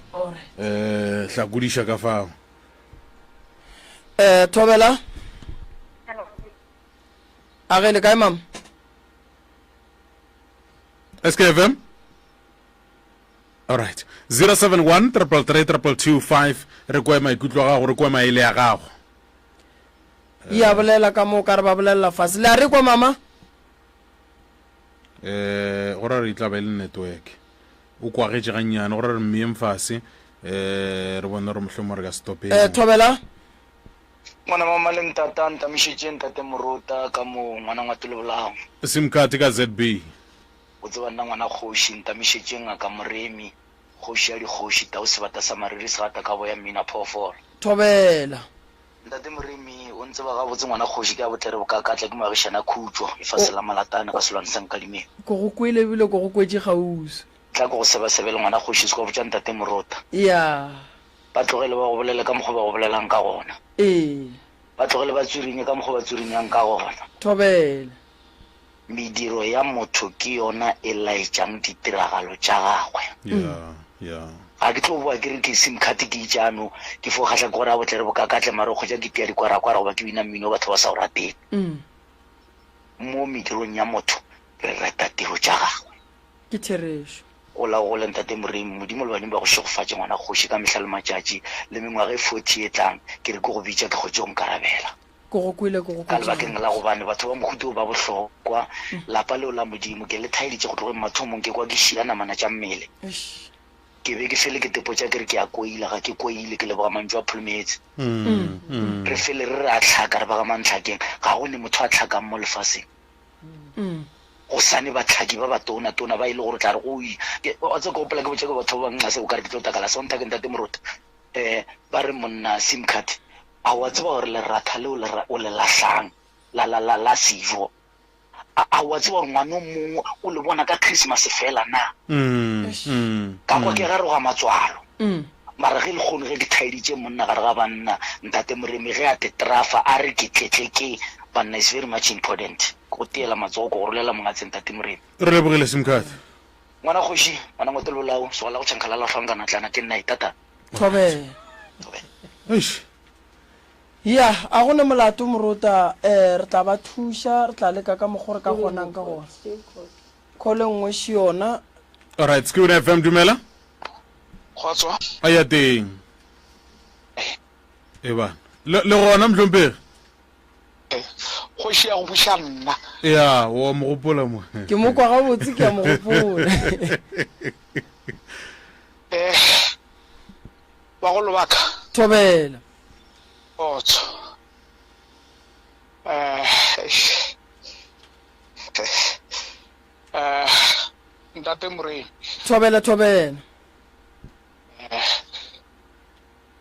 eh hlakodiša ka fao eh thobela a ge le kae mama SKFM all right 071 333 re kwe maikutlo a gago re kwe maele a gago ya bolela ka mo ka re ba bolelela fase le a re kwa mama eh go ra re tla ba e le network o kwagetše gannyane go ra re mmeyeng fase eh re bone gore mohlomong re ka stopeng eh thobela Ngwana mama le ntata ntamišetše ntate Morota ka mo ngwana ngwato le bolao. Sim card ka ZB. O tseba nna ngwana kgoši ntamišetše ngaka Moremi kgoši ya dikgoši tau sebata sa mariri segata ka boya mmina phoofolo. Thobela. Ntate Moremi o ntseba gabotse ngwana kgoši ke a botlere bokakatla ke moagišane a khutšo lefase la malatane ga selwane sa nkadimeng. Ko go kwele ebile ko go kwetše kgauswi. Tla ke go sebasebele ngwana kgoši se ka botša ntate Morota. Ya. Ba tlogele ba go bolele ka mokgwa ba go bolelang ka gona. Ee. Ba tlogele ba tswirinye ka mokgwa ba tswirinyang ka gona. Thobela. Mediro ya motho ke yona e laetšang ditiragalo tša gagwe. Ya, ya. Ga ke tlo boa ke re ke sim card ke itšano, ke fo kgahla ke gore a botle re bokakatle mare o kgwetša ke tia dikwarakwara goba ke bina mmino o batho ba sa o rateng. Mo medirong ya motho re reta tiro tša gagwe. Ke therešo. Gola o gole Ntate Moremi, Modimo le badimo ba go šegofatše ngwana kgoši ka mehla le matšatši, le mengwaga e 40 e tlang, ke re ke go bitša ke kgwetše o nkarabela. Ke go kwele, ke go Ka kwetše lebakeng la gabotse. gobane batho ba mohuta wo ba bohlokwa, lapa leo la Modimo ke le thaeditše go tlogeng mathomong ke kwa ke šia namana tša mmele. Eish. Ke be ke fele ke tepotša ke re ke a koila, ga ke koile, ke leboga mantšu a Pholomeetse. Re fele re re a hlaka re ba ga mantlhakeng, ga go ne motho a hlakang mo lefaseng. Go sa ne bahlaki ba batona-tona ba e le gore o tla re go wa tseba ke gopola ke botša ke batho ba bangwe nxa se o ka re ke tlo takala Sonta ke ntate Moruti um ba re monna sim card a wa tseba gore leratha leo le o le lahlang la la la la sejo a a wa tseba gore ngwana o mongwe o le bona ka Christmas fela na ka kwa ke garoga matswalo mara ge lekgono ge ke thaeditše monna gare ga banna ntate Moremi ge a tetrafa a re ke tletle ke banna is very much important Go tiela matsogo ko go rolela mongatse Ntate Moremi. Re lebogile Simcard. Ngwana kgoši, ngwana ngwato le bolao, soga la go tšhankga la lahlwang ka natlana ke nna e tata. Thobela. Thobela. Eish. Ya, a go ne molato morota, eh, re tla ba thuša, re tla leka ka mokgo re ka kgonang ka gona. Call e nngwe še yona. Alright, Skoon FM dumela. Kgotso. A ya teng. E bana. Le le gona mohlomphegi. Kgoši ya go buša nna. Ya, wa mo gopola mo. Ke mo kwa gabotse ke a mo gopola. Eh, bagolo ba ka. Thobela. Kgotso. Eh, eh, ntate Moremi. Thobela, thobela. Eh,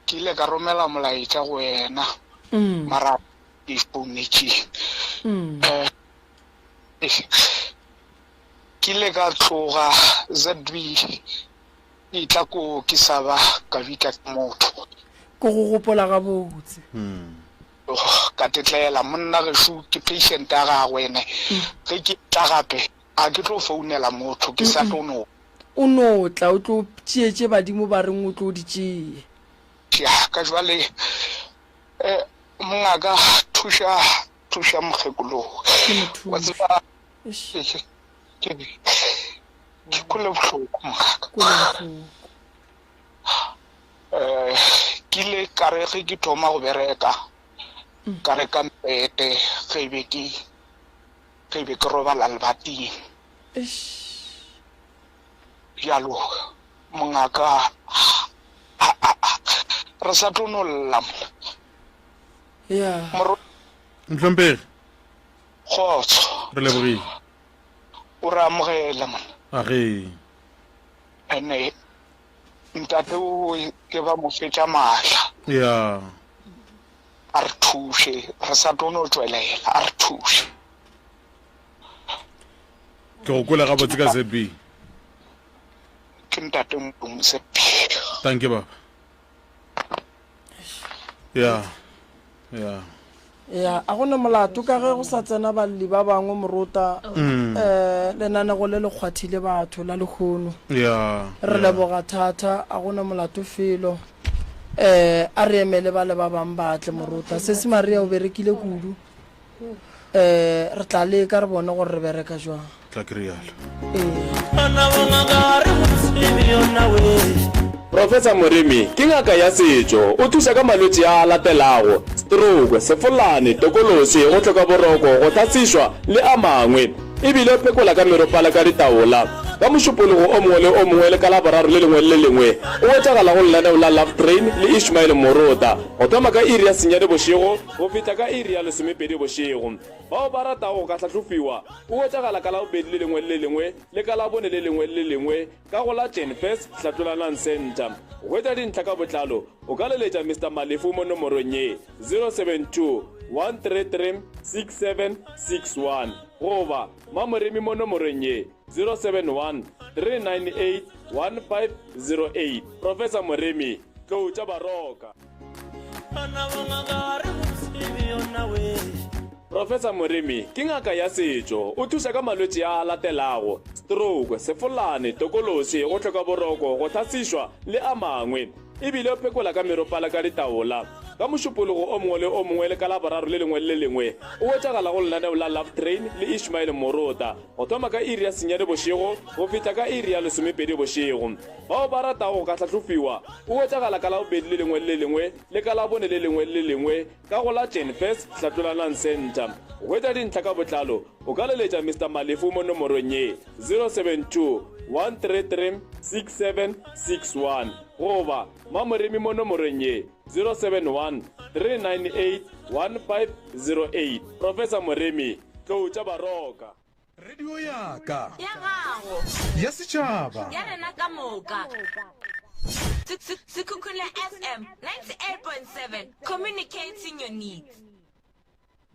Ke ile ka romela molaetša go wena mara ke founetše. Eh, ke ile ka tloga ZB ke etla ko ke sa ba ka bitla ke motho. Ke go gopola gabotse. Ka tetlela monna gešo ke patient ya gagwe ene ge ke tla gape ga ke tlo founela motho ke sa tlo no O no tla o tlo tšee tše badimo ba reng o tlo di tšee. Ya ka jwale eh, mongaka thuša thuša mokgekolo Ke mo wa thuše. tseba Eish, ke ke ke kwele bohloko mongaka kwele bohloko. eh ke ile ka re ge ke thoma go bereka ka reka mpete ge be ke ge be ke robala lebating Eish. Bjalo, mongaka, a, a, a, re sa tlo no lla mo. Ya. Moro. Mohlomphegi. Kgotso. Re lebogile. O re amogele monna. Age. Ene ntate o ke ba mo fetša maatla. Ya. A re thuše, re sa tlo no tšwelela, a re thuše. Ke go kwele gabotse ka ZB. Ke ntate Modimo ZB. Thank you baba. Ya. Ya. Ya, a gona molato ka ge go sa tsena balli ba bangwe morota. Mm. Eh, lenanego le le kgwathile batho la lehono. Ya. Re leboga thata, a gona molato felo. Eh, a re emele ba le ba bang ba tle morota. Sesi Maria o berekile kudu. Eh, re tla leka re bone gore re bereka jwang. Tla ke rialo. Professor Moremi ke ngaka ya setšo, o thuša ka malwetši a a latelago, stroke, sefolane, tokološi, go hloka boroko, go hlatsišwa le a mangwe. E bile o phekola ka meropa le ka ditaola. Ka Mošupologo o mongwe le o mongwe le ka Laboraro le lengwe le le lengwe o hwetšagala go lenaneo la Love Train le Ishmael Morota go thoma ka iri ya senyane bošego go fihla ka iri ya lesomepedi bošego. Bao ba ratago go ka hlahlofiwa o hwetšagala ka Labobedi le lengwe le le lengwe le ka Labone le lengwe le le lengwe ka go la Jenfes Hlatlolanang Centre. Go hwetša dintlha ka botlalo o ka leletša Mister Malefu mo nomorong ye, 072 133 6761 goba Mamoremi mo nomorong ye, 071 398 1508. Professor Moremi, Tlou tša Baroka. Professor Moremi ke ngaka ya setšo. O thuša ka malwetši a a latelago, stroke, sefolane, tokološi, go hloka boroko, go hlasišwa le a mangwe. E bile o phekola ka meropa le ka ditaola. Ka Mošupologo o mongwe le o mongwe le ka Laboraro le lengwe le le lengwe o hwetšagala go lenaneo la Love Train le Ishmael Morota go thoma ka iri ya senyane bošego go fihla ka iri ya lesomepedi bošego. Bao ba ratago go ka hlahlofiwa o hwetšagala ka Labobedi le lengwe le le lengwe le ka Labone le lengwe le le lengwe ka go la Jenfes Hlatlolanang Centre. Go hwetša dintlha ka botlalo o ka leletša Mister Malefu mo nomorong ye, 072 133 6761 goba Mamoremi mo nomorong ye, 071 398 1508. Professor Moremi, Tlou tša Baroka. Radio ya ka. Ya gago. Ya setšhaba. Ya rena ka moka. Sekhukhune FM 98.7 communicating your needs.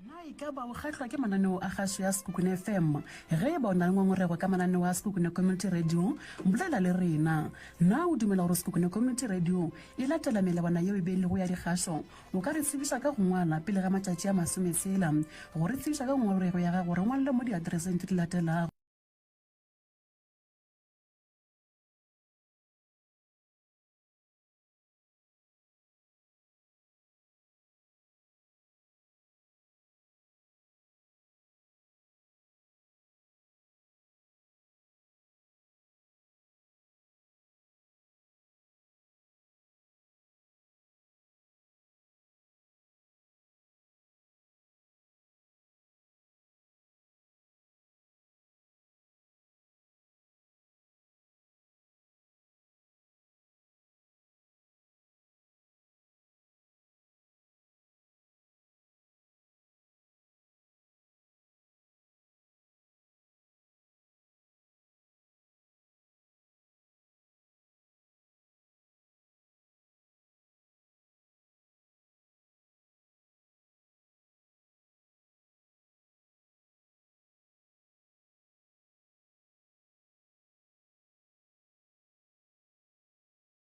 Na e ka ba o kgahlwa ke mananeo a kgašo ya Sekhukhune FM? Ge e ba o na le ngongorego ka mananeo a Sekhukhune Community Radio, bolela le rena. Na o dumela gore Sekhukhune Community Radio e latela melawana yeo e beilwego ya dikgašo? O ka re tsebiša ka go ngwala pele ga matšatši a masometshela. Go re tsebiša ka ngongorego ya gago, re ngwalele mo diatreseng tše di latelago.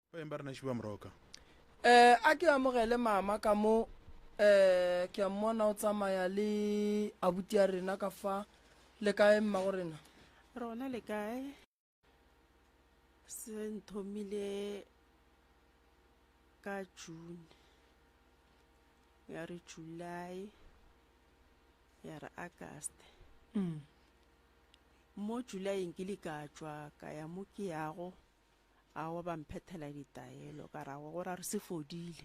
Baeng ba rena šiba moroka. Eh, a ke amogele mama ka mo eh ke a mmona o tsamaya le abuti ya rena ka fa le kae mma go rena rona le kae Se nthomile ka June, ya re July, ya re August. Mm. Mo July nkile ka tšwa ka ya mo ke yago, awa ba mphethela ditaelo ka ra go ra re se fodile.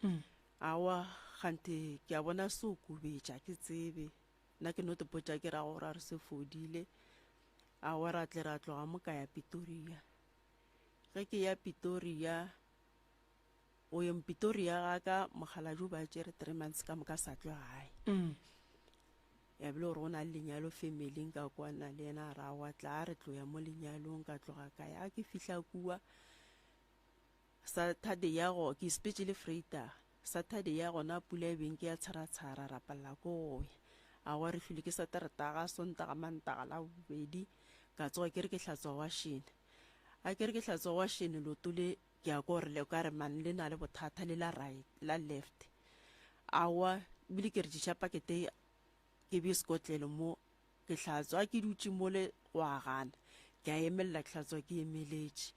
Mm. Awa kganthe ke a bona se o kubetša ke tsebe. Nna ke no tepotša ke ra go ra re se fodile. Aowa, ra tle ra tloga mo ka ya Pitoria. Ge ke ya Pitoria, go yeng Pitoria ga ka mokgalabje o ba tšere three months ka moka sa tlo gae. Mm. Ya bile gore go na le lenyalo femeleng ka kwana le yena a re aowa tla re tlo ya mo lenyalong ka tloga ka ya ke fihla kua Saturday ya go ke sepetše le Vrydag Saturday ya gona pula e beng ke ya tsharatshara ra palela ko go ya aowa re hlwile ke Sateretaga Sontaga Mantaga Labobedi ka tsoga ke re ke hlatswa washene a ke re ke hlatswa washene loto le ke a kwa gore le ka re man le na le bothata le la right la left aowa ebile ke re tšiša pakete ke bee sekotlelo mo ke hlatswa ke dutše mole go a gana ke a emelela ke hlatswa ke emeletše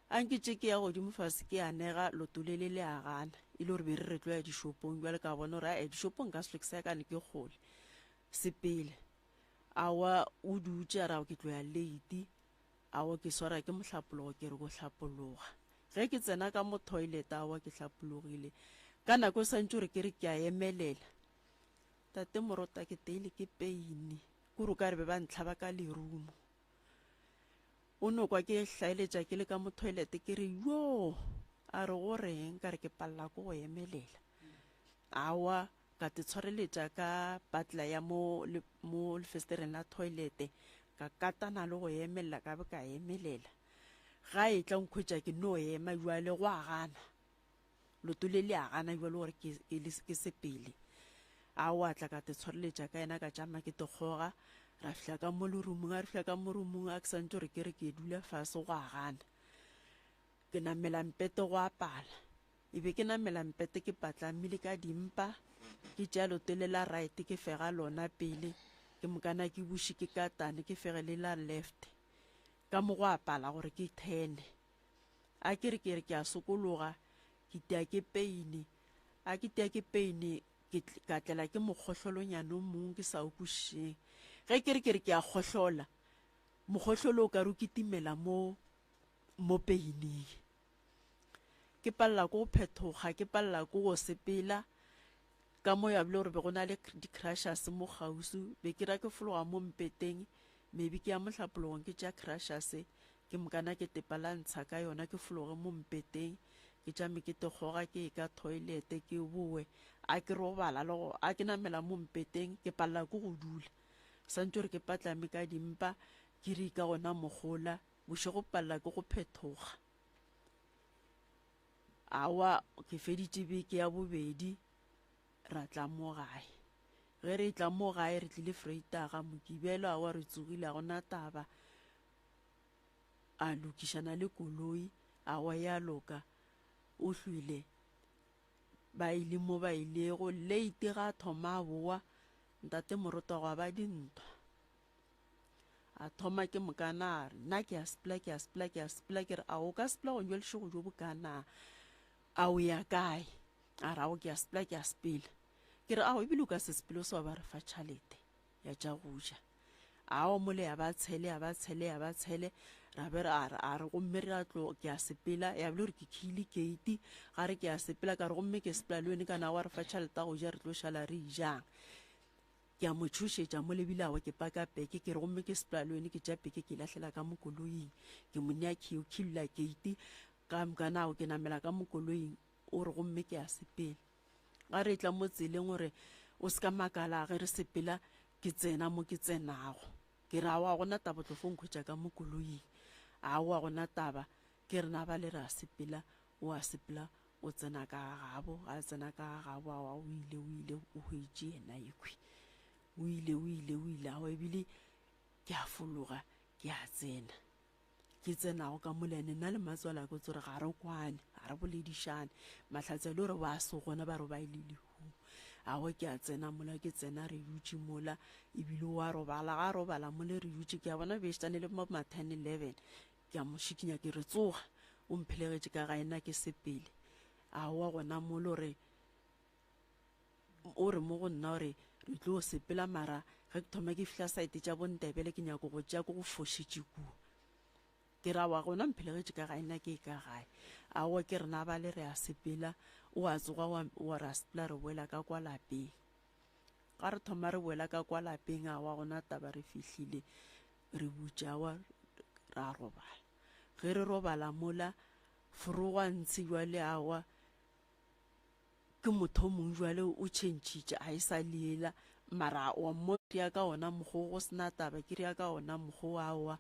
a nke tše ke ya godimo fase ke a nega loto le le le a gana e le gore be re re tlo ya dishopong bjale ka bona gore ae dishopong ka selo ke sa kane ke kgole sepele awa o dutše a ra ke tlo ya late Aowa ke swara ke mohlapologo ke re ko hlapologa. Ge ke tsena ka mo toilet aowa ke hlapologile. Ka nako e swantše gore ke re ke a emelela. Tate Morota ke teile ke peini. Kore o ka re be ba ntlhaba ka lerumo. O no kwa ke hlaeletša ke le ka mo toilet ke re yoo a re go reng ka re ke palela ko go emelela. Aowa Ka te tshwareletša ka patla ya mo, le, mo lefestereng la thoilete, ka katana le go emelela, ka be ka emelela. Ga e tla nkhwetša ke no ema bjale, go a gana. Loto le le a gana bjale gore ke, ke, ke sepele. A wa tla ka te tshwareletša ka yena, ka tšama ke te kgoga, ra fihla ka mo lerumong, a re fihla ka mo rumong, a ke santše gore ke re ke dula fase, go a gana. Ke namela mpete go a pala. E be ke namela mpete ke patlamile ka dimpa, ke tšea leoto le la right ke fega lona pele, ke mokana ke buše ke katane ke fege le la left. Ka mo go a pala gore ke turne. A ke re ke re ke a sokologa, ke tia ke peine. A ke tia ke peine ke ka tlela ke mokgohlolonyana o mongwe ke sa o kwešišeng. Ge ke re ke re ke a kgohlola, mokgohlolo o ka re o kitimela mo mo peining. Ke palela ke go phethoga, ke palela ke go sepela. Ka mo ya bile gore be go na le di-crushers mo kgauswi, be ke ra ke fologa mo mpeteng, maybe ke ya mohlapologong ke tša crushers, ke mokana ke tepalantsha ka yona ke fologe mo mpeteng, ke tšame ke te kgoga ke ye ka toilet ke bowe. A ke robala le go a ke namela mo mpeteng ke palela ke go dula. Santše gore ke patlame ka dimpa, ke re ka gona mogola, bošego palela ke go phethoga. Aowa, ke feditše beke ya bobedi, ra tla mo gae. Ge re tla mo gae, re tlile Freitaga, Mokibelo, aowa re tsogile, ga gona taba. A lokišana le koloi, aowa ya loka, o hlwile. Ba ile mo ba ilego, late ga a thoma a bowa, ntate Morota gwa ba dintwa. A thoma ke mokana a re, Nna ke a sepela, ke a sepela, ke a sepela. Ke re, A o ka sepela gong jwa lešego jo bokana? A o ya kae? A re, Ao, ke a sepela, ke a sepela. Ke re, Ao, ebile o ka se sepele o se wa ba re fa tšhalete ya tša go ja. Ao, mole ya ba tshele, ya ba tshele, ya ba tshele. Ra be re a re, a re, gomme re a tlo, ke a sepela. Ya bile gore ke khile keiti. Ga re ke a sepela, ka re, gomme ke sepela le wene, kana wa re fa tšhalete ya go ja, re tlo šala re ejang. Ke a mo tšhošetša mo lebile awa ke paka peke ke re gomme ke sepela le wene ke tšea peke ke e lahlela ka mo koloing ke mo nea key o khilola gate ka ka nao ke namela ka mo koloing o re gomme ke a sepela ga re tla mo tseleng gore o se ka makala ge re sepela ke tsena mo ke tsenago ke re awa gona taba tlo fo nkhwetša ka mo koloing awa gona taba ke re na ba le re a sepela o a sepela O tsena ka ga gabo, ga a tsena ka ga gabo, aowa, o ile, o ile, o hwetše yena ekhwi. O ile, o ile, o ile, aowa, ebile ke a fologa, ke a tsena. Ke tsenago ka mola ene, nna le matswalo a ke tsore ga re kwane, ga re boledišane. Mahlatse a le gore ba se gona, ba re ba ile lehung. Aowa, ke a tsena mola, ke tsena re dutše mola, ebile o a robala, ga a robala mole re dutše, ke a bona bešetane le bo ma 10, 11. Ke a mo šikinya ke re, Tsoga, o mphelegetše ka gae, nna ke sepele. Aowa gona molo re, o re mo go nna o re, re tlo sepela mara ge ke thoma ke fihla saete tša bo Ntebele ke nyako go tšea ke go fošetše kua. Ke re aowa gona mphelegetše ka gae nna ke e ka gae. Aowa ke re na bale re a sepela, o a tsoga wa, wa re a sepela re boela ka kwa lapeng. Ga re thoma re boela ka kwa lapeng aowa gona taba re fihlile Re butše awa ra robala. Ge re robala mola, forogwa ntshe jwale awa ke motho o mongwe jwale o tšhentšhitše, a e sa le yela. Mara wa mmotia ka ona mokgwa go sena taba, ke ria ka ona mokgwa aowa.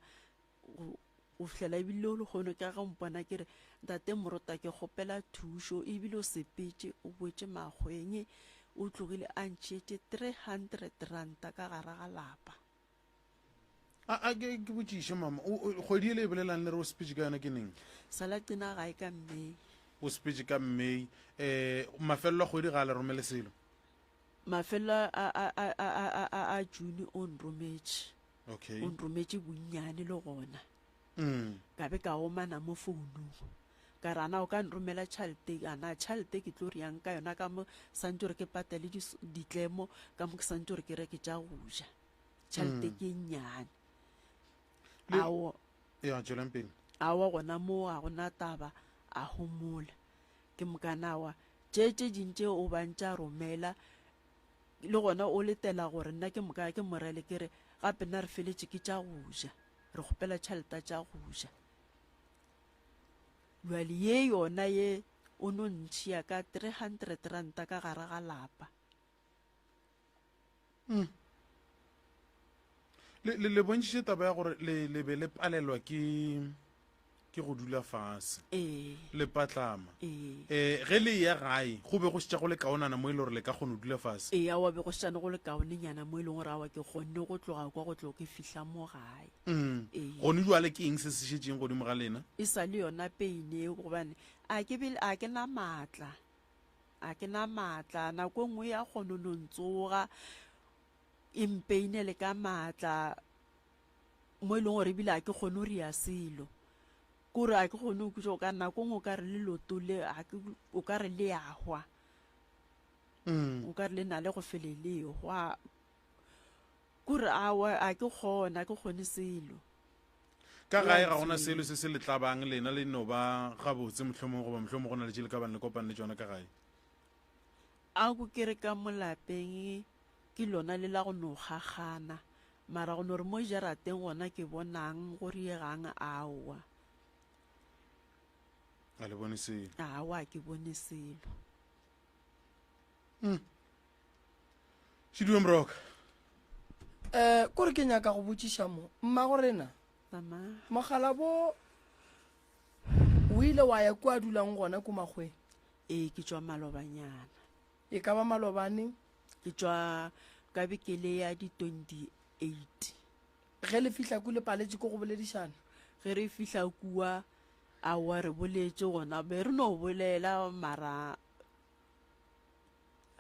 Go fihlela ebile o lekgono ke ge mpona ke re, Ntate Morota ke kgopela thušo, ebile o sepetše o boetše makgweng, o tlogile a ntšhetše 300 ranta ka gare ga lapa. A, a ke, ke botšiše mama, o, o, kgwedi ele e bolelang le re o sepetše ka yona ke neng? Sala qina gae ka May. O sepetše ka May. Eh, mafelelo a kgwedi ga a le romele selo? Mafelelo a, a, a, a, a, a, a June o nrometše. Okay. O nrometše bonnyane le gona. Mm. Ka be ka omana mo founung. Ka re, ana o ka nromela tšhalete, ana tšhalete ke tlo riang ka yona ka mo santše gore ke patele ditlemo, ka mo ke santše gore ke reke tša go ja. Tšhalete mm. ke nnyane. Awo. Ya, tšwelang pele. Awa gona mo ga gona taba, a homola. Ke mokana wa tše tše ding tše o ba ntša romela le gona o letela gore nna ke moka ke morele ke re gape nna re feletše ke tša go ja re kgopela tšheleta tša go ja bjale ye yona ye o no ntšhia ka 300 ranta ka gare ga lapa Mm. Le, le, le bontšhitše taba ya gore le, le be le palelwa ke ke go dula fase ee le patlama ee eh ge le ya gae go be go šetša go le kaonana mo e le gore le ka kgona go dula fase ee awa be go šetšane go le kaonenyana mo e leng gore awa ke kgonne go tloga kwa go tlo ke fihla mo gae mm. ee gone jwale ke eng se se šetšeng godimo ga lena e sa le yona peine eo gobane a ke be a ke na maatla A ke na maatla, nako e nngwe ya kgono no ntsoga e mpeinele ka maatla mo e leng gore ebile a ke kgone go ria selo. Kore a ke kgone go kweša o ka nako e nngwe o ka re le loto le a ke o ka re le a hwa. Mm. O ka re le na le go fele le hwa. Kore aowa a ke kgone, a ke kgone selo. Ka gae ga gona selo se se le tlabang, lena le no ba gabotse mohlomong, goba mohlomong go na le tše le ka bang le kopane le tšona ka gae. A ko ke re ka mo lapeng ke lona le la go no kgakgana, mara go no re mo jarateng gona ke bonang go riegang aowa. A le bone selo? Aowa a ke bone selo. Mm. Šidiwe Moroka. Eh, kore ke nyaka go botšiša mo, mmago rena. Mama. Mogala bo o ile wa ya kua dulang gona ko makgweng? Ee, ke tšwa malobanyana. E ka ba malobane? Ke tšwa ka bekele ya di 28. Ge le fihla ku le paletše ko go boledišana? Ge re fihla kua, aowa re boletše gona, be re no bolela mara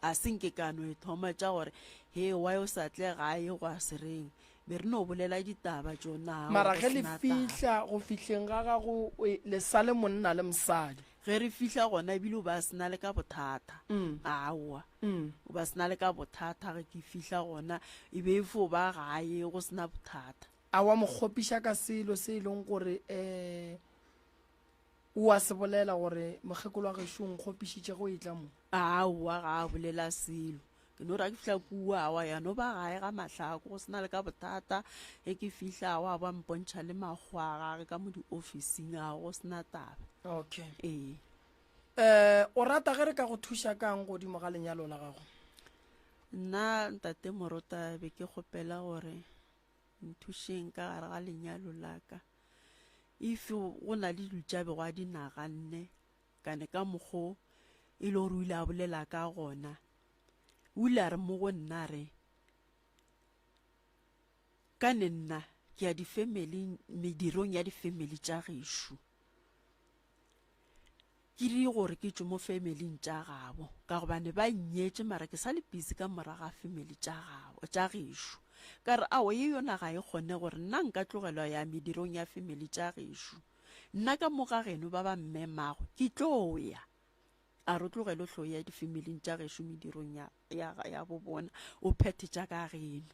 A se nke ka no e thoma tša gore, Hee, why o sa tle gae gwa se reng? Be re no bolela ditaba tšona, Mara go ge le se na taba. fihla go fihleng ga gago, le sa le monna le mosadi. Ge re fihla gona ebile o be a se na le ka bothata. Aowa, o be a se na le ka bothata ge ke fihla gona, e be e fo ba gae go se na bothata. A wa mo kgopiša ka selo se e leng gore um O a se bolela gore mokgekolo wa gešo o nkgopišitše ge o etla mo? Aowa, ga a bolela selo. Ke no re ga ke fihla kua, aowa ya no ba gae ga Mahlako, go se na le ka bothata. Ge ke fihla, aowa ba mpontšha le makgowa a gage ka mo diofising, aowa go se na taba. Okay. Ee. Eh, o rata ge re ka go thuša ka'ng godimo ga lenyalo la gago? Nna, Ntate Morota, be ke kgopela gore Nthušeng ka gare ga lenyalo la ka. If go na le dilo tša bego a di naganne kane ka mokgo e le gore o ile a bolela ka gona, o ile a re mo go nna re, kane nna ke ya di-family, medirong ya di-family tša gešo. Ke rile gore ke tšwe mo familing tša gabo ka gobane ba nnyetše mara ke sa le busy ka morago ga family tša gabo tša gešo. Ka re aowa ye yona ga e kgone gore nna nka tlogelwa ya medirong ya family tša gešo. Nna ka mo ga geno ba ba mmemago ke tlo ya. A re o tlogele o hlo ya difamiling tša gešo medirong ya, ya, ya bo bona o phethe tša ka geno.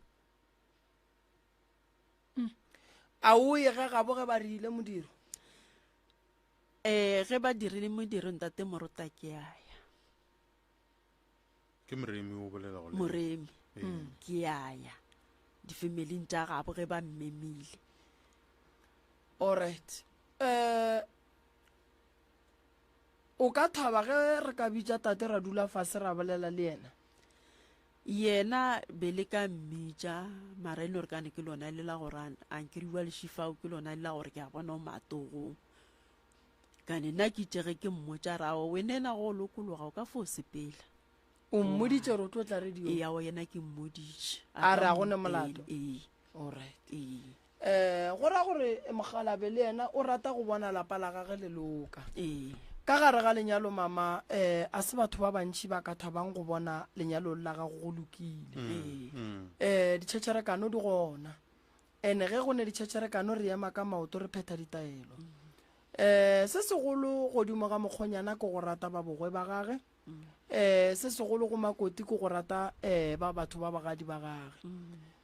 A o ye ga gabo ge ba rile modiro? Ee, ge ba dirile modiro ntate Morota ke a ya. Ke Moremi o bolelago le. Moremi. Ee. Ke a ya difemeling tša gabo ge ba mmemile. Alright. Eh o ka thaba ge re ka bitša tate ra dula fase ra bolela le yena? Yena be le ka mmitša, mara e no re kane ke lona le la gore a nkiriwa lešifao, ke lona le la gore ke a bona o matogong. Kane nna ke itše ge ke mmotša ra o wene na go lokologa o ka fo sepela. O mmoditše gore o tlo tla radio? Ee, aowa yena ke mmoditše. A re a go ne molato? Ee. Alright. Ee. Eh, go ra gore mokgalabje le yena o rata go bona lapa la gage le loka. Ee. Ka gare ga lenyalo mama, eh, a se batho ba bantši ba ka thabang go bona lenyalong la gago go lokile. Ee. Eh, ditšhetšherekano di gona. Ene ge go ne ditšhetšherekano re ema ka maoto re phetha ditaelo. Eh, se segolo godimo ga mokgonyana ke go rata ba bogwe ba gage. um se segolo go makoti ke go rata um ba batho ba bagadi ba gage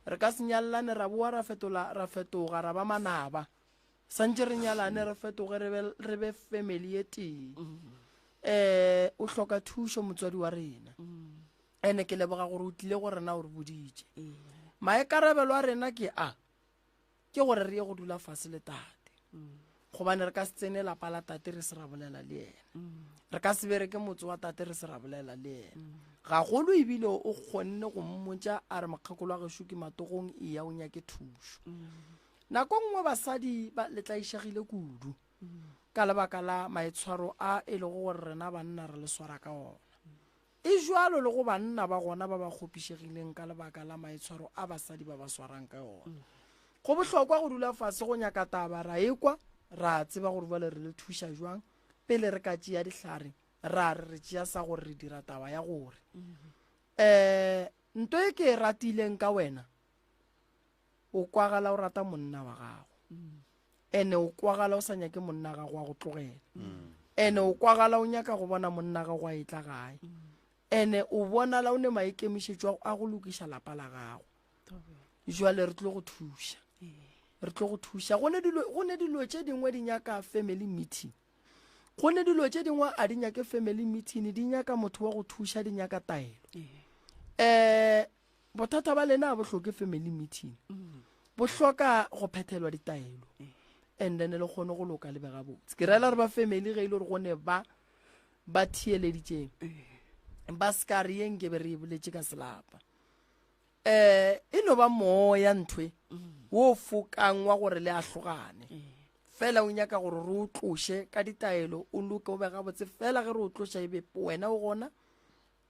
re ka se nyalelane ra boa ra fetola ra fetoga ra ba manaba santše re nyalane re fetoge re be, re be family ye tee um o hloka thušo motswadi wa rena ene ke leboga gore o tlile go rena o re boditše maikarabelo a rena ke a ke gore re ye go dula fase le tate gobane re ka se tsene lapa la tate re se ra bolela le yena re ka se bereke motse wa tate re se ra bolela le yena gagolo ebile o kgonne go mmotša a re mokgekolo wa gešo ke matogong eya o nyake thušo nako nngwe basadi ba le tlaišegile kudu ka lebaka la maitshwaro a e lego gore rena banna re le swara ka ona E bjalo le go banna ba gona ba ba kgopišegileng ka lebaka la maitshwaro a basadi ba ba swarang ka yona. Go bohlokwa go dula fase go nyaka taba, ra ekwa, ra tseba gore bjale re le thuša bjang pele re ka tšea dihlare ra re re tšea sa gore re dira taba ya gore. Um nto e ke e ratileng ka wena, o kwagala o rata monna wa gago ene o kwagala o sa nyake monna gago wa go tlogela ene o kwagala o nyaka go bona monna gago a etla gae ene o bonala o ne maikemišetšo a go lokiša lapa la gago jwale re tlo go thuša re tlo go thuša go ne dilo tše dingwe di nyaka family meeting go ne dilo tše dingwe a di nyake family meeting di nyaka motho wa go thuša di nyaka taelo um Bothata ba lena bo hloke family meeting. Bo hloka go phethelwa ditaelo. And then le kgone go loka le be gabotse. Ke rela re ba family ge ile gore go ne ba ba theeleditšeng. Ba ska re ye nke be re e boletše ka selapa. Eh e no ba moya nthwe wo fokang wa gore le ahlogane. Fela o nyaka gore re o tloše ka ditaelo o loke o be gabotse fela ge re o tloša e be wena o gona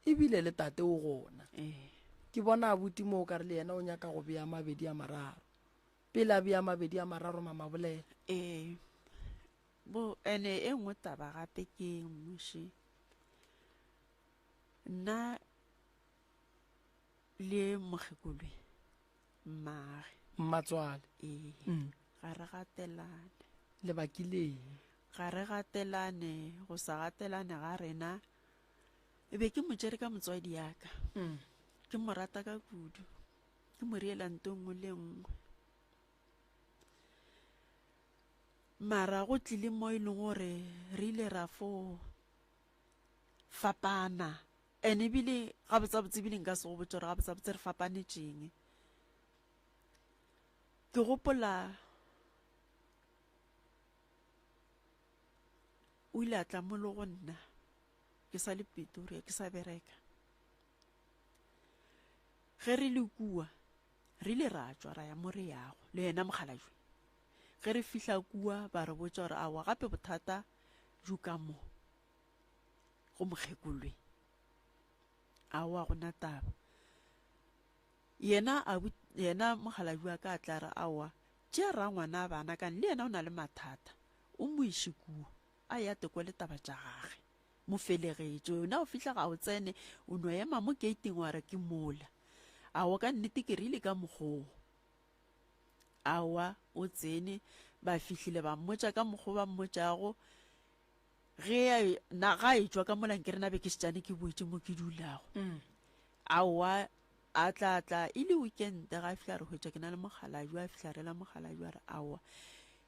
Ebile le tate o gona. Ke bona abuti mo o ka re le yena o nyaka go bea mabedi a mararo. Pele a bea mabedi a mararo mama bolela. Ee. Bo ene e nngwe taba gape ke e nngwe še. Nna le mokgekolo mmage. Mmatswale. Ee. Mm. Ga re gatelane. Lebakileng. Ga re gatelane, go sa gatelane ga rena E be ke mo tšere ka motswadi ya ka. Mm. Ke mo rata ka kudu. Ke mo riela nto nngwe le nngwe. Mara go tlile mo e leng gore re ile ra fo fapana. And ebile gabotsabotse ebile nka se go botse gore gabotsabotse re fapanetšeng. Ke gopola o ile a tla mo le go nna ke sa le Pretoria ke sa bereka. Ge re le kua re ile ra tšwa ra ya mo re yago le yena mokgalajwe. Ge re fihla kua ba re botša gore aowa gape bothata jo ka mo go mokgekolwe. Aowa go na taba. Yena a yena mokgalajwe wa ka a tla re aowa tšea rangwana bana kane le yena o na le mathata o mo iše kua. A ya teko le taba tša gage. Mo felegetše. Wena o fihla ga o tsene, o no ema mo gate-ing wa re ke mola. Aowa ka nnete ke rile ka mokgoo. Aowa o tsene, ba fihlile ba mmotša ka mokgo ba mmotšago. Ge na ga e tšwa ka mola nke re na be ke šetšane ke boetše mo ke dulago. Mm. Aowa a tla tla e le weekend ga a fihla re hwetša ke na le mokgalajwe a fihla rela mokgalajwe a re aowa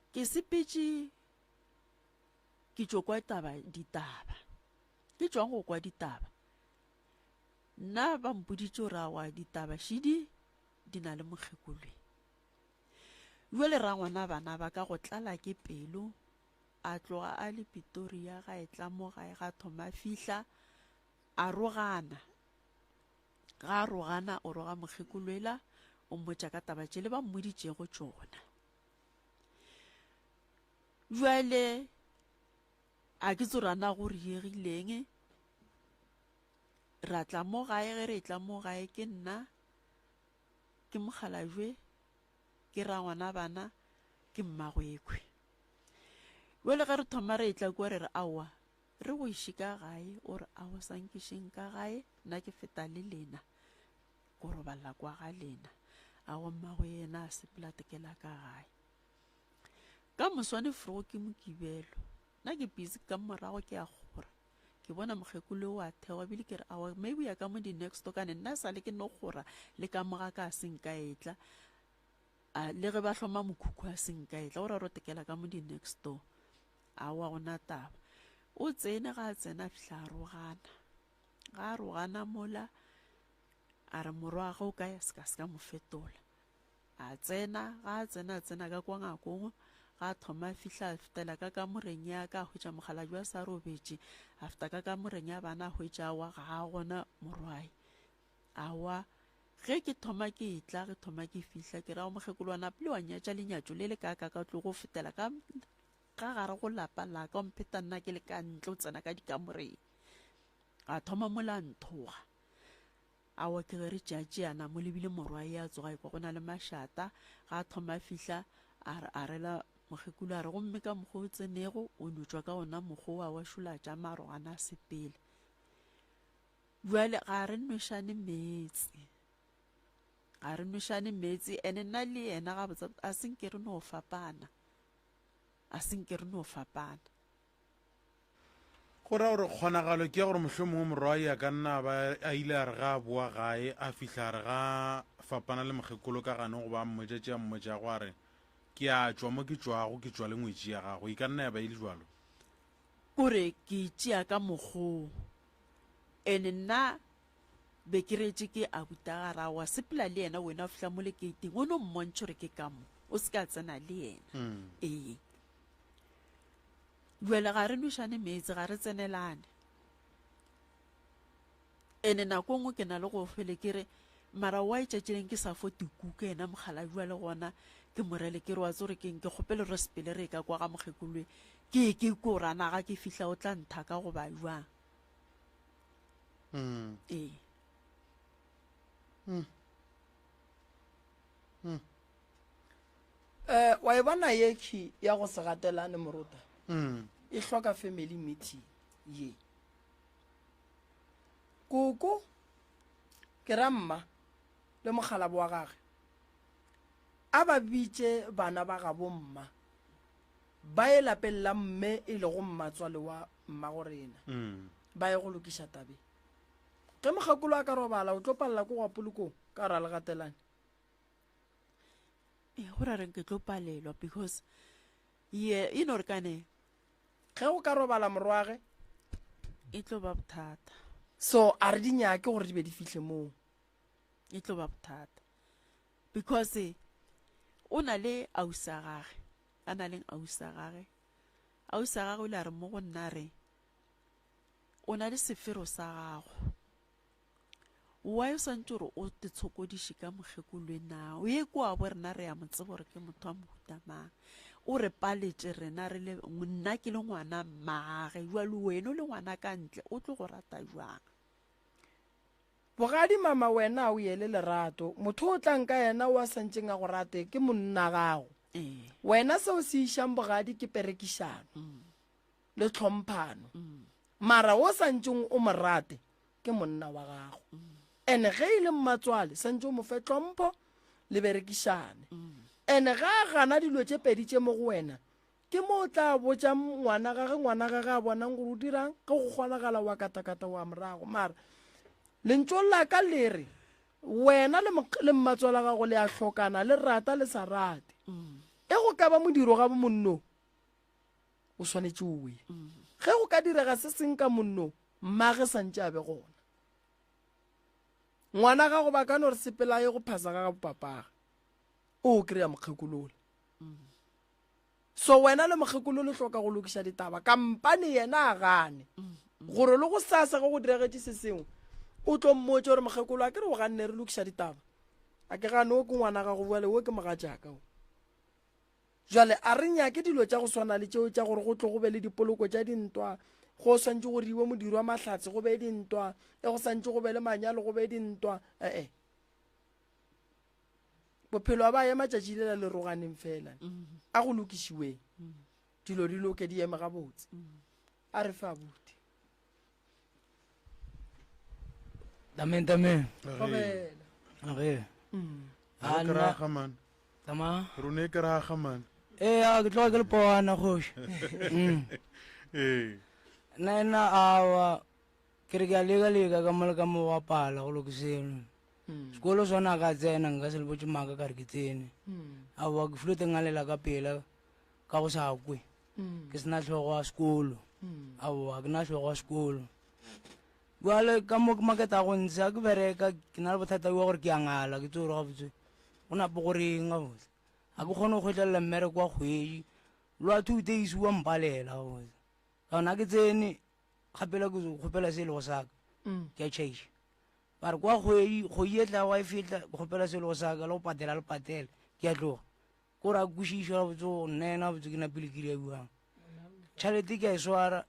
ke sepetše Ke tšo kwa taba ditaba. Ke tšwang go kwa ditaba. Nna ba mpoditše gore awa ditaba šidi di na le mokgekolwe. Jwale rangwana bana ba ka go tlala ke pelo a tloga a le Pitoria ga e tla mo gae ga thoma fihla a rogana. Ga a rogana o roga mokgekolo ela o mmotša ka taba tšele ba mmoditšego tšona. Bjale a ke tsore a na go riegileng ra tla mo gae ge re tla mo gae ke nna ke mokgalajwe ke rangwana bana ke mmagwekhwe. Bjale ge re thoma re etla kua re re aowa re go iše ka gae o re aowa sa nkišeng ka gae nna ke feta le lena ko robala kwa ga lena. Aowa mmagwe yena a sepela tekela ka gae. Ka moswane frogo ke mokibelo nna ke busy ka morago ke a kgora ke bona mokgekolo o a thewa bile ke re aowa maybe ya ka mo di next door kane nna sale ke no kgora le ka mo ga ka a seng ka etla a le ge ba hloma mokhukhu a seng ka etla o ra rotekela ka mo di next door aowa gona taba o tsene ga a tsena a fihla a rogana ga a rogana mola a re morwa ga o kae se ka se ka mo fetola A tsena, ga a tsena a tsena ka kwa ngakong, ga a thoma a fihla a fetela ka kamoreng ya ka a hwetša mokgalabje a sa robetše, a feta ka kamoreng ya bana a hwetša awa ga a gona morwae. Awa, ge ke thoma ke etla, ge thoma ke fihla, ke ra go mokgekolo wa napile wa nyatša lenyatšo le le kaaka ka tlogo o fetela ka ka gare go lapa la ka o mpheta nna ke le ka ntle o tsena ka dikamoreng. A thoma mola a nthoga. Aowa ke ge re tšeatšeana mo lebile morwaye a tsoga ekwa go na le mašata, ga a thoma a fihla a re a rela mokgekolo a re gomme ka mokgwa o tsenego o no tšwa ka ona mokgwa wa wa šola tša maro gana a sepele. Bjale ga re nwešane meetse, ga re nwešane meetse ene nna le yena gabotse a se nke re no fapana, a se nke re no fapana. Go ra gore kgonagalo ke ya gore mohlomongwe morwayi a ka nna a ba a ile a re ga a boa gae a fihla a re ga fapana le mokgekolo ka ganong goba a mmotša tše a mmotšago a re, Ke a tšwa mo ke tšwago, ke tšwa le ngwetši ya gago. E ka nna ya ba e le bjalo. O re, Ke e tšea ka mokgoo. Ene nna be ke retše ke abutagara wa sepela le yena wena o fihla mo le keiting o no mmontšha gore ke ka mo o se ka tsena le yena. Ee. Bjale ga re nwešane meetse, ga re tsenelane. Ene nako nngwe ke na le go fele ke re mara wa tšatši leng ke sa fo tikuka yena mogala jwale gona ke morele ke re wa tsore keng ke kgopele re sepele re ka kwa ga mokgekolwe ke ke ko rana ga ke fihla o tla nthaka goba jwang mm. ee mm. Mm. Eh, wa e bona yekhi ya go se gatelane morota mm. e hloka family meeting ye koko ke ra mma le mokgalabo wa gage a ba bitše bana ba gabo mma ba ye lapeng la mme e lego mmatswale wa mmago rena mm. ba ye go lokiša tabe ge mokgakolo a ka robala o tlo palela ko gwa polokong ka ra le gatelane Ee, go ra reng ke tlo palelwa because ye e no re kane ge go ka robala morwage e tlo ba bothata so a re di nyake gore di be di fihle moo e tlo ba bothata because o na le ausi a gage a na leng ausi a gage ausi a gage o ile a re mo go nna re o na le sefero sa gago Why o swantše gore o te tshokodiše ka mokgekolo na? O ye kua bo rena re ya mo tseba gore ke motho wa mohuta mang. O re paletše rena re le nna ke le ngwana mmage jwale wena o le ngwana ka ntle o tlo go rata jwang? Bogadi mama wena o ye le lerato motho o tlang ka yena o a santšeng a go rate ke monna gago. Ee. Wena seo se išang bogadi ke perekišano. Mm. Le tlhomphano. Mm. Mara o santšeng o mo rate ke monna wa gago ene ge e le mmatswale santse o mo fe tlhompho le berekišane ene ga a gana dilo tše pedi tše mo go wena ke mo o tla botša ngwana gage ngwana gage a bonang gore o dirang ge go kgonagala wa katakata wa morago mara lentso la ka le re wena le mmatswala gago le a hlokana le rata le sa rate e go ka ba modiro ga bo monno o swanetše o ye ge go ka direga se seng ka monno Mmage santše a be gona. Ngwana gago ba ka no re sepela ye go phasa ga ga bopapaga. O kry-a mokgekolola. So wena le mokgekolo le hloka go lokiša ditaba kampane yena a gane gore le go sasa ge go diragetše se sengwe. O tlo mmotša gore mokgekolo a ke re o ganne re lokiša ditaba. A ke gane o ke ngwana gago bjale o ke mogatšaka o. Jwale a re nyake dilo tša go swana le tšeo tša gore go tlo go be le dipoloko tša dintwa, go swantše go riwe modiro wa mahlatse go be dintwa, e go santše go be le manyalo go be dintwa. Ee. Bophelo a ba ema tšatši le la leroganeng fela. A go lokišiweng. Dilo di loke di eme gabotse. A re fe abuti. Tamen tamen. Thobela. Age. Mm. A kra man. Tama. Rone kra ga man. Eh a ke tloga ke le poana kgoši. Mm. Eh. Nna nna awa ke re ke a leka leka ka mo le ka mo wa pala go lokiseng. Mm. Sekolo sona ka tsena nka se le botse maaka ka re ke tsene. Mm. Awa ke filo tengalela ka pela ka go sa kwe. Mm. Ke sena hlogo ya sekolo. Mm. Aowa ke na hlogo ya sekolo. Bjale ka mo ke maketa go ntsha ke bereka ke na le bothata bja gore ke a ngala ke tse gore gabotse go napo goreng gabotse. Ga ke kgone go kgotlelela mmereko wa kgwedi le wa 2 days wa mpalela gabotse. Ka gona ke tsene kgapela ke kgopela se e lego sa ka Mm. ke a tšhaiša. Ba re kwa kgwedi kgwedi e tlago e fihla ke kgopela se e lego sa ka le go patela le patela ke a tloga. Ko re a kwešiša gabotse go nna yena gabotse ke napile ke dira bjang. Tšhelete ke a e swara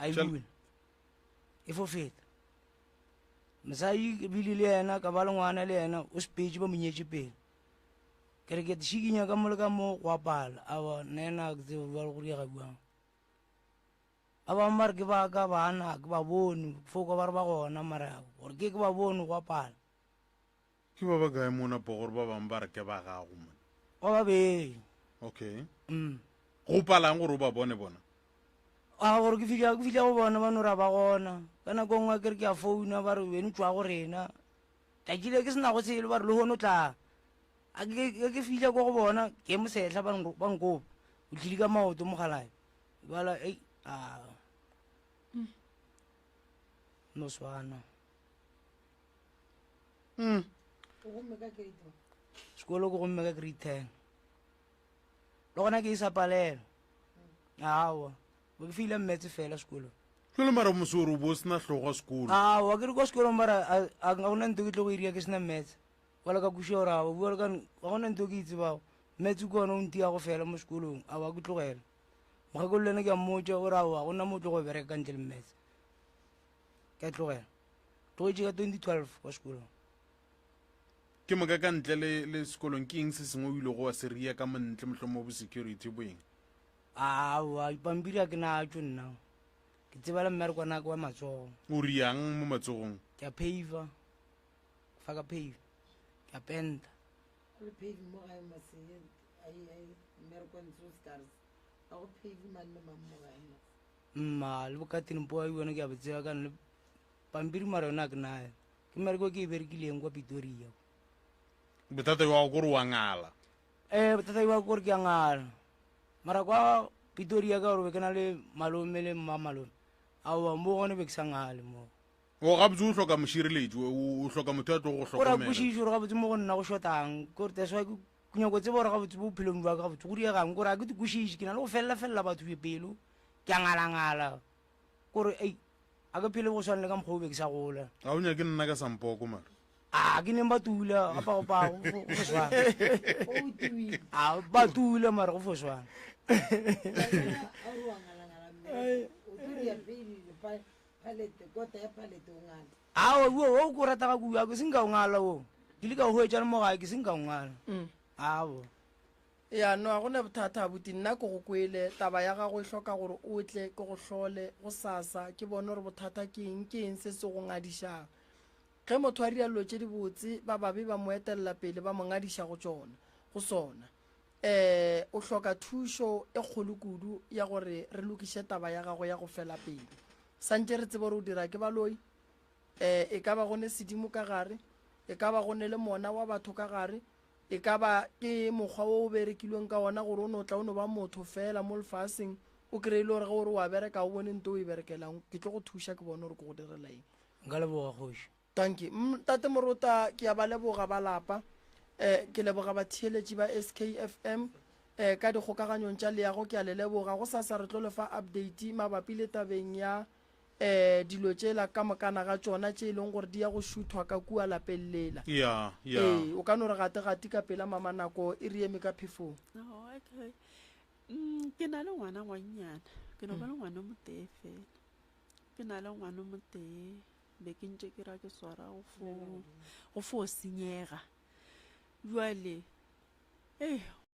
a e bula e fo feta. Mosadi ke bile le yena ka ba le ngwana le yena o sepetše ba mo nyetše pele. Ke re ke šikinya ka mo le ka mo go a pala aowa nna yena ga ke tsebe bjale go diega bjang. Ba bangwe ba re ke ba ka bana ke ba bone fo kwa ba re ba gona mara gore ke ke ba bone go a pala. Ke ba ba kae mona po gore ba bangwe ba re ke ba gago mona? Ba babedi. Okay. Mm. Go palang gore o ba bone bona? A gore ke fihla ke fihla go bona ba no ra ba gona. Ka nako nngwe ke re ke a founa ba re wena o tšwa go rena. Tšatši le ke se nago selo ba re lehono tla. A ke ke ke fihla ko go bona ke mosehla ba ba nkopa. O tlile ka maoto mogalabe. Bala ei a. No swana. Mm. Sekolo ke gomme ka grade 10. Le gona ke e sa palela. Aowa. Bo ke file mmetse fela sekolong. Jale mara mosoro o bo o sena hlogo sekolo. Aowa ke re kwa sekolong mara a ga gona ntho ke tlo go iria ke sena mmetse. Bjale ka kwešiša gore aowa bjale ka ga gona ntho ke e tsebago. Mmetse ke ona o ntiago fela mo sekolong. Aowa ke tlogela. Mokgekolo le yena ke a mmotša o re aowa ga gona mo o tlo go bereka ka ntle le mmetse. Ke a tlogela. Tlogetše ka 2012 kwa sekolong. Ke moka ka ntle le, le sekolong ke eng se sengwe o ilego wa se ria ka montle mohlomongwe bo security bo eng? Aowa, dipampiri ga ke natšo nna. Ke tseba le mmereko wa wa matsogo. O riang mo matsogong? Ke a paver, ke fa ka pave, ke a penta. Le pave mo gae mose, ai ai mmereko ntse o scarce. Ga go pave mang le mang mo gae mose. Mma, le bokatini poa yone ke a bo tseba ka le pampiri mara yone a ke nayo. Ke mmereko ke e berekileng kwa Pretoria. Bothata jwa gago kore wa ngala. Eh, bothata jwa kore ke a ngala. Mara kwa Pretoria ka gore be ke na le malome le mma malome. Aowa mo gone be ke sa ngale mo. O gabotse o hloka mošireletši, o hloka motho a tlo go Gore a hlokomela. kwešiše gore gabotse mo go nna go shotang. Kore that's why ke ke nyako tseba gore gabotse bophelong jwa ka gabotse go diegang. Kore a ke di kwešiše, ke na le go felela felela batho pelo. Ke a ngalangala. Kore ei a ke phele go swana le ka mokgwa o be ke sa gola. Ga o nyake nna ka sampoko mara. A ke neng ba tula ga pago pago go fo swana. A ba tula mara go fo swana. Aowa wo o ko rata ga kudu a ke se nka o ngala wo. Ke le ka o hwetša le mo gae ke se nka o ngala. Aowa. Ya, no, ga go na bothata, abuti. Nna ke go kwele. Taba ya gago e hloka gore o tle, ke go hlole gosasa, ke bone gore bothata ke eng, ke eng se se go ngadišang. Ge motho a dira dilo tše dibotse, ba babe ba mo etelela pele, ba mo ngadiša go tšona, go sona. Eh, o hloka thušo e kgolo kudu ya gore re lokiše taba ya gago ya go fela pelo. Santše re tsebe gore o dira ke baloi. Eh, e ka ba go ne sedimo ka gare, e ka ba go ne le mona wa batho ka gare, E ka ba ke mokgwa wo o berekilweng ka wona gore o no tla o no ba motho feela mo lefaseng, o kry-e le gore ge o re wa bereka o bone nto o e berekelang. Ke tlo go thuša ke bone gore ke go direla eng. Nka leboga kgoši. Dankie. Ntate Morota, ke a ba leboga ba lapa. Eh, ke leboga batheeletši ba SKFM. Eh, ka dikgokaganyong tša leago ke a le leboga. Gosasa re tlo le fa update mabapi le tabeng ya. um dilo tšela ka mokana ga tšona tše e leng gore di ya go šuthwa ka kua lapeng lela. Ya, ya. Ee, o ka no re gate-gate ka pela mama nako e re eme ka phefong. Oh, okay. Mm, ke na le ngwana ngwannyana ke no ba le ngwana o motee fela ke na le ngwana o motee be ke ntše ke ra ke swara go fo go fo senyega jwale ee